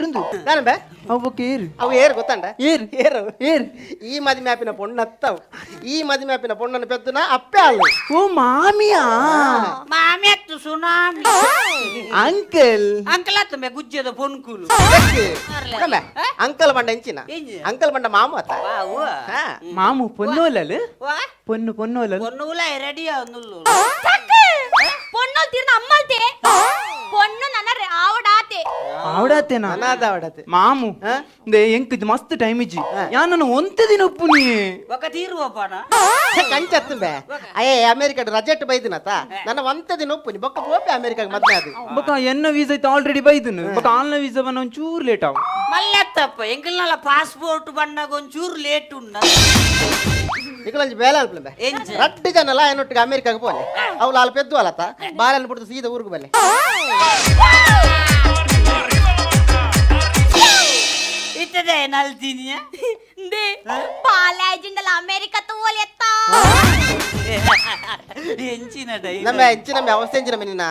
[SPEAKER 13] ದಾನ ಬೇ
[SPEAKER 5] ಅವಕ್ಕೆ ಏರು
[SPEAKER 13] ಅವು ಏರು ಗೊತ್ತಂಡ
[SPEAKER 5] ಏರು
[SPEAKER 13] ಏರು
[SPEAKER 5] ಏರು
[SPEAKER 13] ಈ ಮದಿ ಮ್ಯಾಪಿನ ಪೊಣ್ಣತ್ತವು ಈ ಮದಿ ಮ್ಯಾಪಿನ ಪೊಣ್ಣನ ಪೆದ್ದುನ ಅಪ್ಪೆ ಅಲ್ಲ
[SPEAKER 5] ಓ ಮಾಮಿಯಾ
[SPEAKER 7] ಮಾಮಿ ಅತ್ತು ಸುನಾಮಿ
[SPEAKER 5] ಅಂಕಲ್
[SPEAKER 7] ಅಂಕಲ್ ಅತ್ತ ಮೇ ಗುಜ್ಜದ ಪೊನ್ಕುಲು
[SPEAKER 13] ಅಂಕಲ್ ಬಂಡ ಎಂಚಿನ ಅಂಕಲ್ ಬಂಡ ಮಾಮು ಅತ್ತ
[SPEAKER 5] ಮಾಮು ಪೊನ್ನೋಲಲ್ ಪೊನ್ನು ಪೊನ್ನೋಲಲ್
[SPEAKER 7] ಪೊನ್ನುಲ ರೆಡಿ ನುಲ್ಲು
[SPEAKER 11] ಪೊನ್ನೋಲ್ ತೀರ್ನ ಅಮ್ಮಲ್ತೆ ಪೊಣ್ಣು ನನ್ನ ಆವಡಾತೆ
[SPEAKER 14] ಆವಡಾತೇನಾ
[SPEAKER 13] ಅನಾದ ಆವಡತೆ.
[SPEAKER 14] ಮಾಮು they ಎಂಕ್ ಮಸ್ತ್ ಟೈಮ್ ಇಜ್ಜಿ ಯಾನ್ ಒಂತೆ ದಿನ ಉಪ್ಪು ನೀ
[SPEAKER 7] ಬೊಕ ತೀರುವಪ್ಪನ
[SPEAKER 13] ಕಂಚತ್ತು ಬೇ ಅಯ್ಯೇ ಅಮೆರಿಕ ರಜೆಟ್ ಬೈದಿನತ ನನ್ನ ಒಂತೆ ದಿನ ಉಪ್ಪು ಬೊಕ್ಕ ಪೋಪೆ ಅಮೆರಿಕಾಗ ಮದ್ವೆ ಅದು.
[SPEAKER 14] ಬೊಕ ಎನ್ನ ವೀಸಾ ಇತ್ತು ಆಲ್ರೆಡಿ ಬೈದನು ಬೊಕ ಆನ್ಲೈನ್ ವೀಸಾ ಬನ್ನ ಒಂಚೂರು ಲೇಟ್ ಆವು.
[SPEAKER 7] ಮಲ್ಲತ್ತಪ್ಪ ಎಂಕಲ್ನಲ್ಲ ಪಾಸ್ಪೋರ್ಟ್ ಬಣ್ಣಗ ಒಂಚೂರು ಲೇಟ್ ಉಂಡ.
[SPEAKER 13] ನಿಕಲಂಜಿ ಬೇಲೆ ಅನ್ಪ್ಲ ಬೇ ರಡ್ಡು ಜನಲ ಏನೊಟ್ಟಿಗೆ ಅಮೆರಿಕಾಗ ಪೋಲೆ ಅವಳು ಅಲ್ಲಿ ಪೆದ್ದು ಅಲತ ಬಾಲನ್ನು ಬಿಡ್ತು ಸೀದಾ ಊರಿಗೆ ಬಲ್ಲೆ.
[SPEAKER 7] ಇತ್ತದೆ ನಲ್ತೀನಿ
[SPEAKER 11] they ಬಾಲಾಜಿಂದಲ ಅಮೆರಿಕ ತೋಲೆತ್ತ.
[SPEAKER 7] ಎಂಚಿನ
[SPEAKER 13] ನಮ್ಮ ಹೆಚ್ಚಿನ ಅವಸ್ಥೆ ಎಂಚಿನ ನಿನ್ನ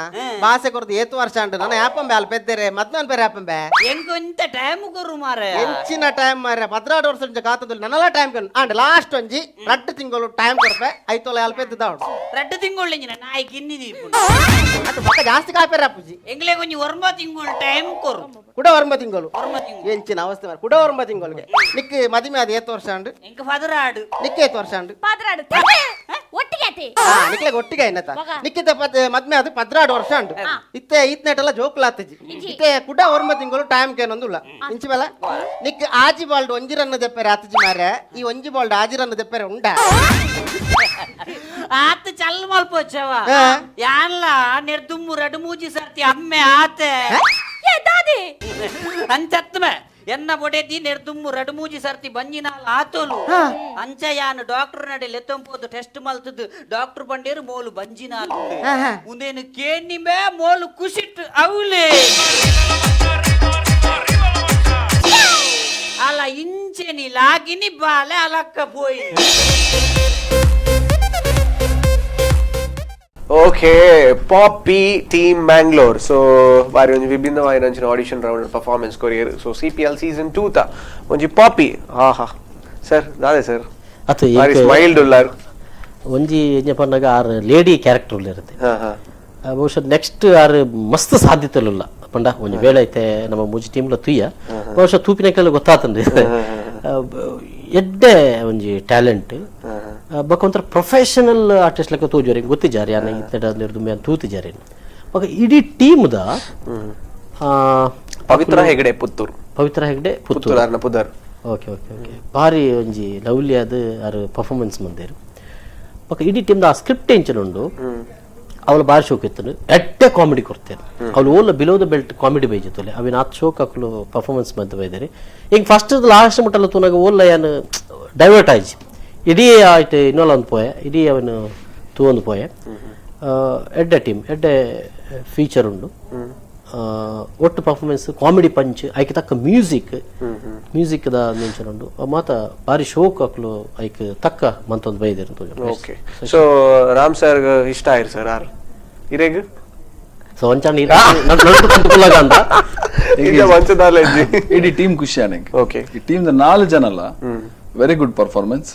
[SPEAKER 13] ಭಾಷೆ ಕೊರದು ಏತು ವರ್ಷ ಅಂಟು ನನ್ನ ಆಪಂಬೆ ಅಲ್ಲಿ ಪೆದ್ದೇರೆ ಮದ್ನ ಬೇರೆ ಆಪಂಬೆ
[SPEAKER 7] ಎಂಕೊಂತ ಟೈಮ್ ಕೊರು ಮಾರ
[SPEAKER 13] ಎಂಚಿನ ಟೈಮ್ ಮಾರ 14 ವರ್ಷ ಕಾತದಲ್ಲಿ ನನ್ನಲ್ಲ time and last ಒಂಜಿ ರಡ್ಡು ತಿಂಗಳು ಟೈಮ್ ಕೊರಪೆ ಐತೋಲ ಅಲ್ಲಿ ಪೆದ್ದ
[SPEAKER 7] ರಡ್ಡು ತಿಂಗಳು ಎಂಜಿನ ನಾಯಿ ಗಿನ್ನಿ ದೀಪು
[SPEAKER 13] ಅದು ಪಕ್ಕ ಜಾಸ್ತಿ ಕಾಪೇರ ಅಪ್ಪುಜಿ
[SPEAKER 7] ಎಂಗ್ಲೇ ಕೊಂಚ ಒರ್ಮ ತಿಂಗಳು ಟೈಮ್ ಕೊರು
[SPEAKER 13] ಕುಡ ಒರ್ಮ ತಿಂಗಳು ಎಂಚಿನ ಅವಸ್ಥೆ ಮಾರ ಕುಡ ಒರ್ಮ ತಿಂಗಳಿಗೆ ನಿಕ್ ಮದುವೆ ಅದು ಏತು ವರ್ಷ ಅಂಡು
[SPEAKER 7] ಎಂಕ ಪದರಾಡು
[SPEAKER 13] ನಿಕ್ ಏತು ವರ್ಷ ಅಂಡು
[SPEAKER 11] ಪದರಾಡು ಒಟ್ಟಿಗೆ ಆತೆ
[SPEAKER 13] ನಿಕ್ಲೆಗ್ ಒಟ್ಟಿಗೆ ಇನ್ನತ ನಿಕ್ಕಿತ ಮದ್ಮೆ ಅದು 14 ವರ್ಷ ಉಂಟು ಇತ್ತೆ ಈತ್ನೆಟೆಲ್ಲ ಜೋಕುಲಾತಜಿ ಇತ್ತೆ ಕುಡ ಒರ್ಮ ತಿಂಗಳು ಟೈಮ್ ಕೇನೊಂದುಲ್ಲ ಇಂಚಿ ಬಲ ನಿಕ್ ಆಜಿ ಬಾಲ್ಡ್ ಒಂಜಿ ರನ್ನ ದೆಪ್ಪರೆ ಆತಜಿ ಮಾರೆ ಈ ಒಂಜಿ ಬಾಲ್ಡ್ ಆಜಿ ರನ್ನ ದೆಪ್ಪರೆ ಉಂಡ
[SPEAKER 7] ಆತ ಚಲ್ ಮಲ್ಪೋಚವ ಯಾನ್ಲ ನೆರ್ದುಮ್ಮು ರಡು ಮೂಜಿ ಸರ್ತಿ ಅಮ್ಮೆ ಆತೆ ಅಂಚತ್ಮೆ ಎನ್ನ ಬೊಡೆದಿ ನೆರ್ದುಮ್ಮು ರಡು ಮೂಜಿ ಸರ್ತಿ ಬಂಜಿನಾಲ್ ಆತೋಲು ಅಂಚ ಯಾನ್ ಡಾಕ್ಟರ್ ನಡೆ ಲೆತ್ತೊಂಪೋದು ಟೆಸ್ಟ್ ಮಲ್ತದ್ದು ಡಾಕ್ಟರ್ ಬಂಡೇರು ಮೋಲು ಬಂಜಿನಾಲ್ ಉಂದೇನು ಕೇನಿಮೆ ಮೋಲು ಕುಸಿಟ್ ಅವಲೇ ಅಲ ಇಂಚೆನಿ ಲಾಗಿನಿ ಬಾಲೆ ಅಲಕ್ಕ ಪೋಯಿ.
[SPEAKER 2] Okay Poppy team Mangalore so ಬಾರಿ ಒಂಜಿ ವಿಭಿನ್ನವಾಯಿನ ಅಂಚಿನ audition round performance courier so CPL season 2 ತ ಒಂಜಿ ಪಾಪಿ ಆಹಾ ಸರ್ ದಾದೆ ಸರ್
[SPEAKER 3] ಅತ್
[SPEAKER 2] ಬಾರಿ ಸ್ಮೈಲ್ಡ್ ಉಲ್ಲಾರ್
[SPEAKER 3] ಒಂಜಿ ಎಂಜ ಪನ್ನಗ R lady character ಉಲ್ಲಿರುತ್ತೆ ಬಹುಶಃ ನೆಕ್ಸ್ಟ್ ಆರ್ ಮಸ್ತ್ ಸಾಧ್ಯತೆಲುಲ್ಲ ಪಂಡ ಒಂಜಿ ವೇಳೆ ಐತೆ ನಮ್ಮ ಮೂಜಿ ಟೀಮ್ಲ ತುಯ್ಯ ಬಹುಶಃ ತೂಪಿನ ಗೊತ್ತಾತಂದ್ರೆ ಎಡ್ಡೆ ಒಂಜಿ ಟ್ಯಾಲೆಂಟ್ ಬೊಕ ಒಂಥರ ಪ್ರೊಫೆಷನಲ್ ಆರ್ಟಿಸ್ಟ್ ಲೆಕ್ಕ ತೋಜುವರೆ ಗೊತ್ತಿಜಾರಿ ಯಾನ ಇತ್ತೆ ತೂತಿಜಾರಿ ಬೊಕ ಇಡೀ ಟೀಮ್ದ
[SPEAKER 2] ಪವಿತ್ರ ಹೆಗಡೆ ಪುತ್ತೂರು
[SPEAKER 3] ಪವಿತ್ರ ಹೆಗಡೆ ಪುತ್ತೂರು
[SPEAKER 2] ಅರ್ನ ಪುದರ್
[SPEAKER 3] okay okay okay ಭಾರಿ ಒಂಜಿ ಲವ್ಲಿ ಅದು ಆರ್ ಪರ್ಫಾರ್ಮೆನ್ಸ್ ಮಂದೇರು ಬೊಕ ಇಡೀ ಟೀಮ್ದ ಆ ಸ್ಕ್ರಿಪ್ಟ್ ಎಂಚನ ಉಂಡು ಅವಳು ಭಾರಿ ಶೋಕ್ ಇತ್ತು ಎಡ್ಡೆ ಕಾಮಿಡಿ ಕೊಡ್ತೇನೆ ಅವಳು ಓಲ below the belt comedy ಬೈಜಿತ್ತಲೆ ಅವಿನ ಆತ್ ಶೋಕ್ ಅಕ್ಲು ಪರ್ಫಾರ್ಮೆನ್ಸ್ ಬಂದು ಬೈದಾರೆ ಈಗ ಫಸ್ಟ್ ಲಾಸ್ಟ್ ಮುಟ್ಟಲ್ಲ ತೂನಾಗ ಓಲ್ಲ ಏನು ಡೈವರ್ಟ್ ಆಯ್ತು ಇಡೀ ಆಯ್ತು ಇನ್ನೊಲ್ಲ ಒಂದು ಪೋಯೆ ಇಡೀ ಅವನು ತೂ ಒಂದು ಪೋಯೆ ಎಡ್ಡೆ ಟೀಮ್ ಎಡ್ಡೆ ಫೀಚರ್ ಉಂಡು ಒಟ್ಟು performance comedy punch ಐಕೆ ತಕ್ಕ ಮ್ಯೂಸಿಕ್ ಮ್ಯೂಸಿಕ್ the ಮುಂಚೆ ಉಂಡು ಮಾತ ಭಾರಿ ಶೋಕ್ ಅಕ್ಲು ಐಕ್ ತಕ್ಕ ಮಂತೊಂದು ಬೈದಿರು.
[SPEAKER 2] Okay so Ram sir ಇಷ್ಟ ಆಯ್ತು ಸರ್ ಆರ್ ಇರೇಗ್
[SPEAKER 3] ಸೊ ಒಂಚಾಣ
[SPEAKER 4] ಇಡೀ ಟೀಮ್ ಖುಷಿ ಆನೆಗೆ.
[SPEAKER 2] ಓಕೆ
[SPEAKER 4] ಈ ಟೀಮ್ 4 ಜನ ಅಲ್ಲ very good performance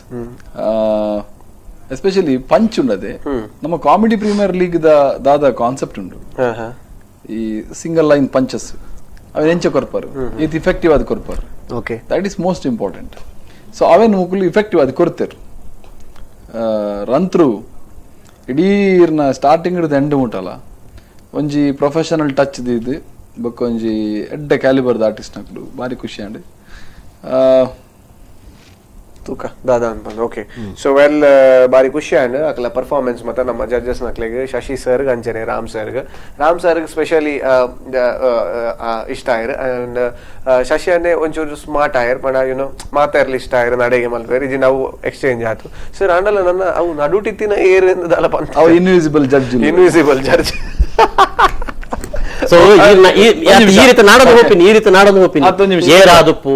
[SPEAKER 4] especially punch ಉಂಡದೆ ನಮ್ಮ comedy premier league ದಾದ ಕಾನ್ಸೆಪ್ಟ್ ಉಂಡು ಈ single line punches ಅವೇನ್ ಎಂಚ ಕೊರ್ಪರು ಇದು ಇಫೆಕ್ಟಿವ್ ಆದ ಕೊರ್ಪರು.
[SPEAKER 2] Okay
[SPEAKER 4] that is most important. So ಅವೇನು ಮುಕುಲು ಇಫೆಕ್ಟಿವ್ ಅದು ಕೊಡ್ತೇರು ರನ್ ಥ್ರೂ ಇಡೀ ಸ್ಟಾರ್ಟಿಂಗ್ ಹಿಡಿದು ಎಂಡ್ ಮುಟ್ಟಲ್ಲ ಒಂಜಿ ಪ್ರೊಫೆಷನಲ್ ಟಚ್ ಇದು ಬೊಕ್ಕ ಒಂಜಿ ಎಡ್ಡೆ ಕ್ಯಾಲಿಬರ್ದ ಆರ್ಟಿಸ್ಟ್ ನಕಲು ಭಾರಿ ಖುಷಿ ಅಂಡ್
[SPEAKER 2] ತೂಕ ದಾದಾ ಅನ್ಪಂದು. Okay so well ಬಾರಿ ಖುಷಿ ಅಂಡ್ ಅಕಲ ಪರ್ಫಾರ್ಮೆನ್ಸ್ ಮತ್ತೆ ನಮ್ಮ ಜಡ್ಜಸ್ ನಕ್ಲೆಗ್ ಶಶಿ ಸರ್ಗ್ ಅಂಚನೆ ರಾಮ್ ಸರ್ಗ್ ರಾಮ್ ಸರ್ಗ್ ಸ್ಪೆಷಲಿ ಇಷ್ಟ ಆಯ್ರು ಅಂಡ್ ಶಶಿ ಅನ್ನೇ ಒಂಚೂರು ಸ್ಮಾರ್ಟ್ ಆಯರ್ ಪಂಡ ಯುನೋ ಮಾತಾಡ್ಲಿ ಇಷ್ಟ ಆಯ್ರು ನಡೆಗೆ ಮಲ್ಪೇರು ಇದು ನಾವು ಎಕ್ಸ್ಚೇಂಜ್ ಆಯ್ತು ಸರ್ ಆಂಡಲ್ಲ ನನ್ನ ಅವು ನಡುಟಿತ್ತಿನ ಏರ್ ದಾಲ ಪಂತ
[SPEAKER 4] ಅವು invisible judge
[SPEAKER 2] invisible judge.
[SPEAKER 3] So ಈ ರೀತಿ ನಾಡೋದು ಹೋಪಿನಿ ಈ ರೀತಿ ನಾಡೋದು ಹೋಪಿನಿ ಏರಾದುಪ್ಪು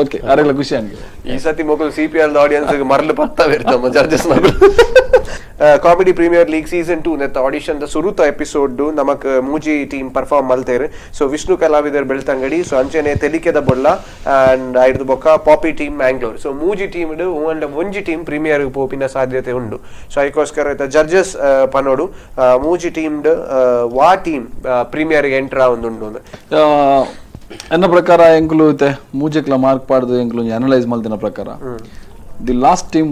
[SPEAKER 4] ಓಕೆ ಅರೆಗ್ಲ ಖುಷಿ ಹಂಗೆ
[SPEAKER 2] ಈ ಸತಿ ಮೊಕಲು ಸಿಪಿಎಲ್ ಆಡಿಯನ್ಸ್ ಮರಲು ಪತ್ತವೆ ನಮ್ಮ judges comedy premier league season 2 ನೆತ್ತ ಆಡಿಷನ್ the ಸುರುತ episode ನಮಕ್ ಮೂಜಿ ಟೀಮ್ ಪರ್ಫಾರ್ಮ್ ಮಲ್ತೇರು. ಸೊ ವಿಷ್ಣು ಕಲಾವಿದರ್ ಬೆಳ್ತಂಗಡಿ ಸೊ ಅಂಚನೆ ತೆಲಿಕೆದ ಬೊಳ್ಳ ಅಂಡ್ ಐದು ಬೊಕ್ಕ poppy team Mangalore. So ಮೂಜಿ ಟೀಮ್ ಒಂಜಿ ಟೀಮ್ ಪ್ರೀಮಿಯರ್ ಪೋಪಿನ ಸಾಧ್ಯತೆ ಉಂಡು. ಸೊ ಅದಕ್ಕೋಸ್ಕರ ಜಡ್ಜಸ್ ಪನೋಡು ಮೂಜಿ ಟೀಮ್ ವಾ team premier enter ಉಂಡು.
[SPEAKER 4] ಎನ್ನ ಪ್ರಕಾರ ಎಂಕುಲು ಮೂಜೆಕ್ಲ ಮಾರ್ಕ್ ಪಾಡ್ದು ಎಂಕುಲು ಅನಲೈಸ್ ಮಲ್ದಿನ ಪ್ರಕಾರ the last team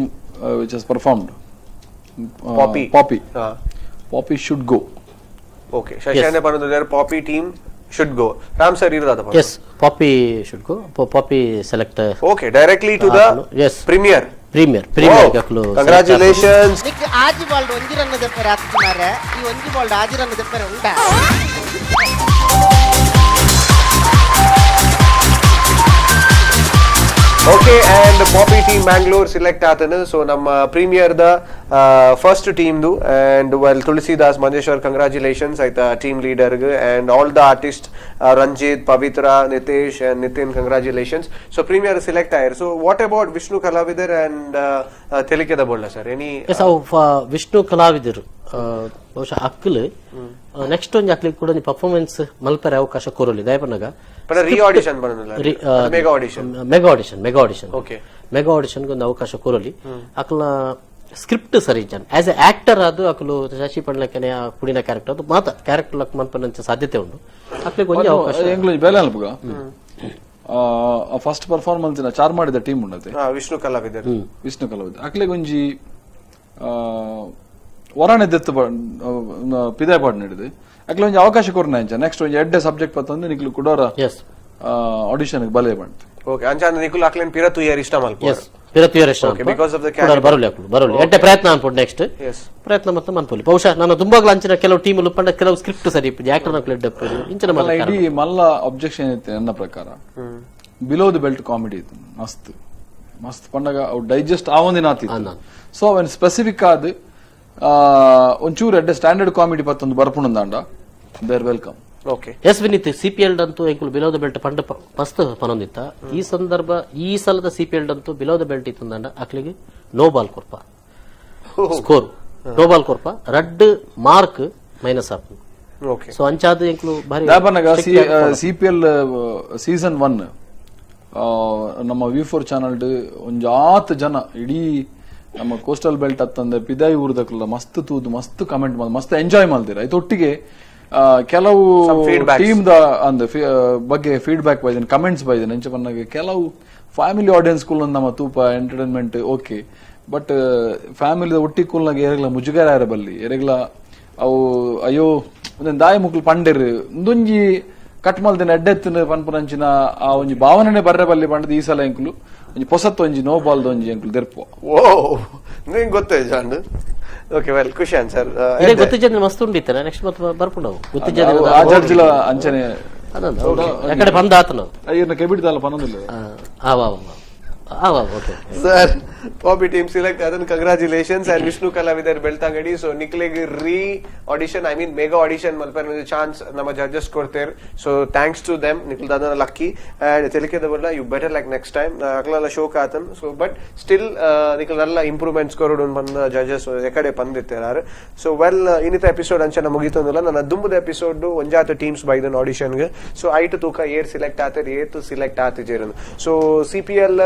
[SPEAKER 4] which has performed Poppy Poppy should go.
[SPEAKER 2] Okay ಶಶಾನೆ ಪನೊಂದುಲ್ಲೆರ್ Poppy team should go. Ram sir ಇರದಾದ?
[SPEAKER 3] Yes, Poppy should go. Poppy select.
[SPEAKER 2] Okay, directly to the
[SPEAKER 3] yes
[SPEAKER 2] premier.
[SPEAKER 3] Premier premier ಅಕ್ಲು.
[SPEAKER 2] Congratulations.
[SPEAKER 13] Nick ಆಜಿ bald ಒಂಜಿ run ದೆಪ್ಪರೆ ಹತ್ತು ಮಾರೆ, ಈ ಒಂಜಿ ಬಾಲ್ಡ್ ಆಜಿ ರನ್ ದೆಪ್ಪರೆ ಉಂಟಾ?
[SPEAKER 2] Okay, and Poppy team Mangalore select ಆತನು. ಸೊ ನಮ್ಮ premier the first ಟೀಮ್ದು. And well, Tulsidas Manjeshwar, congratulations ಆಯ್ತಾ team ಲೀಡರ್ಗೆ, and all the artist Ranjith, Pavithra, Nitesh and Nitin, congratulations. So premier select ಆಯ್ರು. So what about Vishnu ಕಲಾವಿದರ್ and ತೆಲಿಕೆದ Bolla sir, any?
[SPEAKER 3] S, ಅವು ವಿಷ್ಣು ಕಲಾವಿದರು ಬಹುಶಃ ಅಕ್ಲು next ಒಂಜಿ ಅಕ್ಲಿಗೆ ಕೂಡ ಒಂಜಿ ಪರ್ಫಾರ್ಮೆನ್ಸ್ ಮಲ್ಪರೆ ಅವಕಾಶ ಕೊರಲಿ ದಯಪನಗ.
[SPEAKER 2] ರೀ ಆಡಿಷನ್ ಬರೋದಿಲ್ಲ, mega audition.
[SPEAKER 3] Mega audition, mega audition.
[SPEAKER 2] Okay.
[SPEAKER 3] Mega audition ಒಂದು ಅವಕಾಶ ಕೊರಲಿ. ಅಕ್ಲ ಸ್ಕ್ರಿಪ್ಟ್ ಸರಿ ಜನ as A actor ಅದು ಅಕ್ಲು ಶಶಿ ಪಂಡ್ಲಕ್ಕನೆ ಆ ಕುಡಿನ ಕ್ಯಾರೆಕ್ಟರ್ ಅದು ಮಾತ ಕ್ಯಾರೆಕ್ಟರ್ ಲಕ್ ಮನ್ಪನಂಚ ಸಾಧ್ಯತೆ ಉಂಟು. ಅಕ್ಲಿಗೆ ಒಂಜಿ ಅವಕಾಶ.
[SPEAKER 4] ಎಂಗ್ಲು ಬೇಲೆ ಅನ್ಪುಗ ಫಸ್ಟ್ ಪರ್ಫಾರ್ಮೆನ್ಸ್ ಚಾರ್ ಮಾಡಿದ ಟೀಮ್ ಉಂಡತೆ.
[SPEAKER 2] ವಿಷ್ಣು ಕಲಾವಿದರ್.
[SPEAKER 4] ವಿಷ್ಣು ಕಲಾವಿದ ಅಕ್ಲಿಗೆ ಒಂಜಿ ವರಾಣೆ ದೆತ್ತು ಪಿದಾಯ ಪಾಡ್ ನೀಡಿದೆ. ಅಕ್ಲೆ ಒಂಜಿ ಅವಕಾಶ ಕೊರ್ನ ಇಂಚ ನೆಕ್ಸ್ಟ್ ಒಂಜಿ ಎಡ್ಡೆ ಸಬ್ಜೆಕ್ಟ್ ಪತ್ತಂದು ನಿಕ್ಲು ಕುಡೋರ ಆಡಿಷನ್ ಬಲೆ ಬಂತು.
[SPEAKER 2] ಓಕೆ, ಅಂಚ ನಿಕುಲ್ ಅಕ್ಲೇನ್ ಪಿರ ತುಯರ್ ಇಷ್ಟ ಮಲ್ಪ?
[SPEAKER 3] ಎಸ್, ಪಿರ ತುಯರ್ ಇಷ್ಟ.
[SPEAKER 2] Because of the
[SPEAKER 3] ಬರಲಿ, ಅಕ್ಲು ಬರಲಿ. ಎಡ್ಡೆ ಪ್ರಯತ್ನ ಅನ್ಪುಂಡು ನೆಕ್ಸ್ಟ್ ಪ್ರಯತ್ನ ಮತ್ತೆ ಮನ್ಪೊಲಿ. ಬಹುಶಃ ನಾನು ತುಂಬಾಗ್ಲ ಅಂಚಿನ ಕೆಲವು ಟೀಮ್ ಪಂಡ ಕೆಲವು ಸ್ಕ್ರಿಪ್ಟ್ ಸರಿ ಆಕ್ಟರ್ ನಕ್ಲು ಎಡ್ಡೆ ಇಂಚಿನ
[SPEAKER 4] ಮಲ್ಲ ಇಡೀ ಮಲ್ಲ ಅಬ್ಜೆಕ್ಷನ್ ಐತೆ ನನ್ನ ಪ್ರಕಾರ. Below the belt comedy ಇತ್ತು ಮಸ್ತ್ ಮಸ್ತ್ ಪಂಡಗ ಅವು ಡೈಜೆಸ್ಟ್ ಆವೊಂದಿನ ಆತಿತ್ತು. ಸೊ ಅವನ್ ಸ್ಪೆಸಿಫಿಕ್ ಆದ್ ಒಂಚೂರು ಎಡ್ಡೆ ಸ್ಟ್ಯಾಂಡರ್ಡ್ ಕಾಮಿಡಿ ಪತ್ತೊಂದು ಬರ್ಪುಂಡಾಂಡ they are welcome.
[SPEAKER 2] Okay.
[SPEAKER 3] Yes Vineeth, CPL ಅಂತೂ ಎಂಕುಲು below the belt ಪಂಡ ಮಸ್ತ್ ಪನೊಂದಿತ್ತ. ಈ ಸಂದರ್ಭ ಈ ಸಲದ ಸಿಪಿಎಲ್ ಅಂತೂ below the belt ಇತ್ತಂದ ಅಕ್ಲಿಗೆ no ball ಕೊರ್ಪ score, no ball ಕೊರ್ಪ ರಡ್ಡ್ mark minus ಆಪುಂಡು. ಸೊ ಅಂಚಾದ ಎಂಕುಲು ಭಾರಿ
[SPEAKER 4] ಸಿಪಿಎಲ್ ಸೀಸನ್ 1 ನಮ್ಮ V4 channel ಒಂಜಾತ್ ಜನ ಇಡೀ ನಮ್ಮ ಕೋಸ್ಟಲ್ ಬೆಲ್ಟ್ ಅತ್ತಂದೆ ಪಿದಾಯಿ ಊರ್ದಕ್ಲ ಮಸ್ತ್ ತೂದು ಮಸ್ತ್ ಕಮೆಂಟ್ ಮಸ್ತ್ ಎಂಜಾಯ್ ಮಾಡ್ದಿರ. ಐತೊಟ್ಟಿಗೆ ಕೆಲವು ಟೀಮ್ the ಅಂದ್ ಬಗ್ಗೆ ಫೀಡ್ಬ್ಯಾಕ್ ಬೈದೇನೆ, ಕಮೆಂಟ್ಸ್ ಬೈದೇನೆ. ಎಂಚ ಪನ್ನಾಗ ಕೆಲವು ಫ್ಯಾಮಿಲಿ ಆಡಿಯನ್ಸ್ ಕೂಲ್ ನಮ್ಮ ತೂಪ entertainment okay, but family ಒಟ್ಟಿ ಕೂಲ್ನಾಗ ಎರೆಗ್ಲ ಮುಜುಗರ ಯಾರ ಬಲ್ಲಿ ಎರೆಗ್ಲ ಅವು ಅಯ್ಯೋ ಒಂದೊಂದು ದಾಯಿ ಮುಕ್ಲು ಪಂಡೆರ್ ಒಂದೊಂಜಿ ಕಟ್ ಮಲ್ದಿನ ಎಡ್ಡೆತ್ತಿನ ಪನ್ಪುನಂಚಿನ ಆ ಒಂಜಿ ಭಾವನೆ ಬರ್ರೆ ಬಲ್ಲಿ ಪಂಡದ ಈ ಸಲ ಎಂಕುಲು ಒಂಜಿ ಪೊಸತ್ ಒಂಜಿ ನೋ ಬಾಲ್ದ ಒಂಜಿ ಎಂಕುಲು ದೆರ್ಪು.
[SPEAKER 2] ಓ ನಿಂಗೆ ಗೊತ್ತೇ ಜಾನ್. ಓಕೆ, ವೆಲ್ ಖುಷಿ ಸರ್.
[SPEAKER 3] ಗೊತ್ತಿದ್ದ ಮಸ್ತ್ ಉಂಡಿತ್ತ ನೆಕ್ಸ್ಟ್ ಮತ್ತೆ ಬರ್ಪುಂಡವು ಗೊತ್ತಿದ್ದ
[SPEAKER 4] ಆ ಜಡ್ಜಿಲ ಅಂಚನೆ
[SPEAKER 3] ಎಕಡೆ ಬಂದ ಆತನ
[SPEAKER 4] ಅಯ್ಯನ ಕೆಬಿಡ್ದಲ್ಲ ಪನೊಂದಿಲ್ಲ.
[SPEAKER 3] ಆ ವಾ ವಾ okay
[SPEAKER 2] sir, Poppy team select ಅದನ್ನ ಕಂಗ್ರಾಚುಲೇಷನ್ಸ್. ಅಂಡ್ ವಿಷ್ಣು ಕಲಾವಿದರ್ ಬೆಳ್ತಂಗಡಿ, ಸೊ ನಿಕ್ಲೆಗ್ re audition, I mean mega audition ಮಲ್ಪೆರ್ ಒಂಜಿ ಚಾನ್ಸ್ ನಮ್ಮ ಜಡ್ಜಸ್ ಕೊಡ್ತೇರ್. So thanks to them, ನಿಕ್ಲ್ ದಾದನ lucky. And ತೆಲಿಕೆದ ಬಲ್ಲ you better like next time ಅಕ್ಲೆಲ್ಲ ಶೋಕ್ ಆತನ್. So but still ನಿಕ್ಲ್ Nalla improvements ಕೊರಡು ಬಂದ ಜಡ್ಜಸ್ ಎಕಡೆ ಪಂದಿತ್ತೇರಾರು. ಸೊ ವೆಲ್ ಇನ್ನಿತ ಎಪಿಸೋಡ್ ಅಂಚನ ಮುಗಿತೊಂದಿಲ್ಲ. ನನ್ನ ದುಂಬುದ ಎಪಿಸೋಡ್ ಒಂಜಾತ ಟೀಮ್ಸ್ ಬೈದನ್ ಆಡಿಷನ್ಗೆ. ಸೊ ಐಟ್ ತೂಕ ಏರ್ ಸಿಲೆಕ್ಟ್ ಆತೇರ್ ಏತ್ ಸಿಲೆಕ್ಟ್ ಆತಿಜೇರನು. So CPL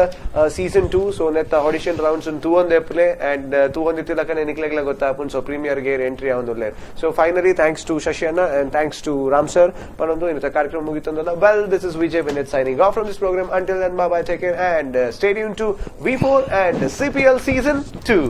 [SPEAKER 2] season 2 so ನೆತ್ತ ಆಡಿಷನ್ ರೌಂಡ್ಸ್ ತೂವೊಂದು ಎಪ್ಲೆ ಅಂಡ್ ತೂವೊಂದಿತ್ತಿಲಕನೆ ನಿಕ್ಲೆಗ್ಲ ಗೊತ್ತಾಪುನ್ ಸೊ ಪ್ರೀಮಿಯರ್ ಗೇರ್ ಎಂಟ್ರಿ ಆವೊಂದುಲ್ಲೆರ್. So finally thanks to Shashi ಅಣ್ಣ and thanks to Ram sir ಪನೊಂದು ಇನ್ನಿತ ಕಾರ್ಯಕ್ರಮ ಮುಗಿತೊಂದಲ್ಲ. Well, this is Vijay Vineeth signing off from this program. Until then, bye bye, take care and stay tuned to V4 and CPL season 2.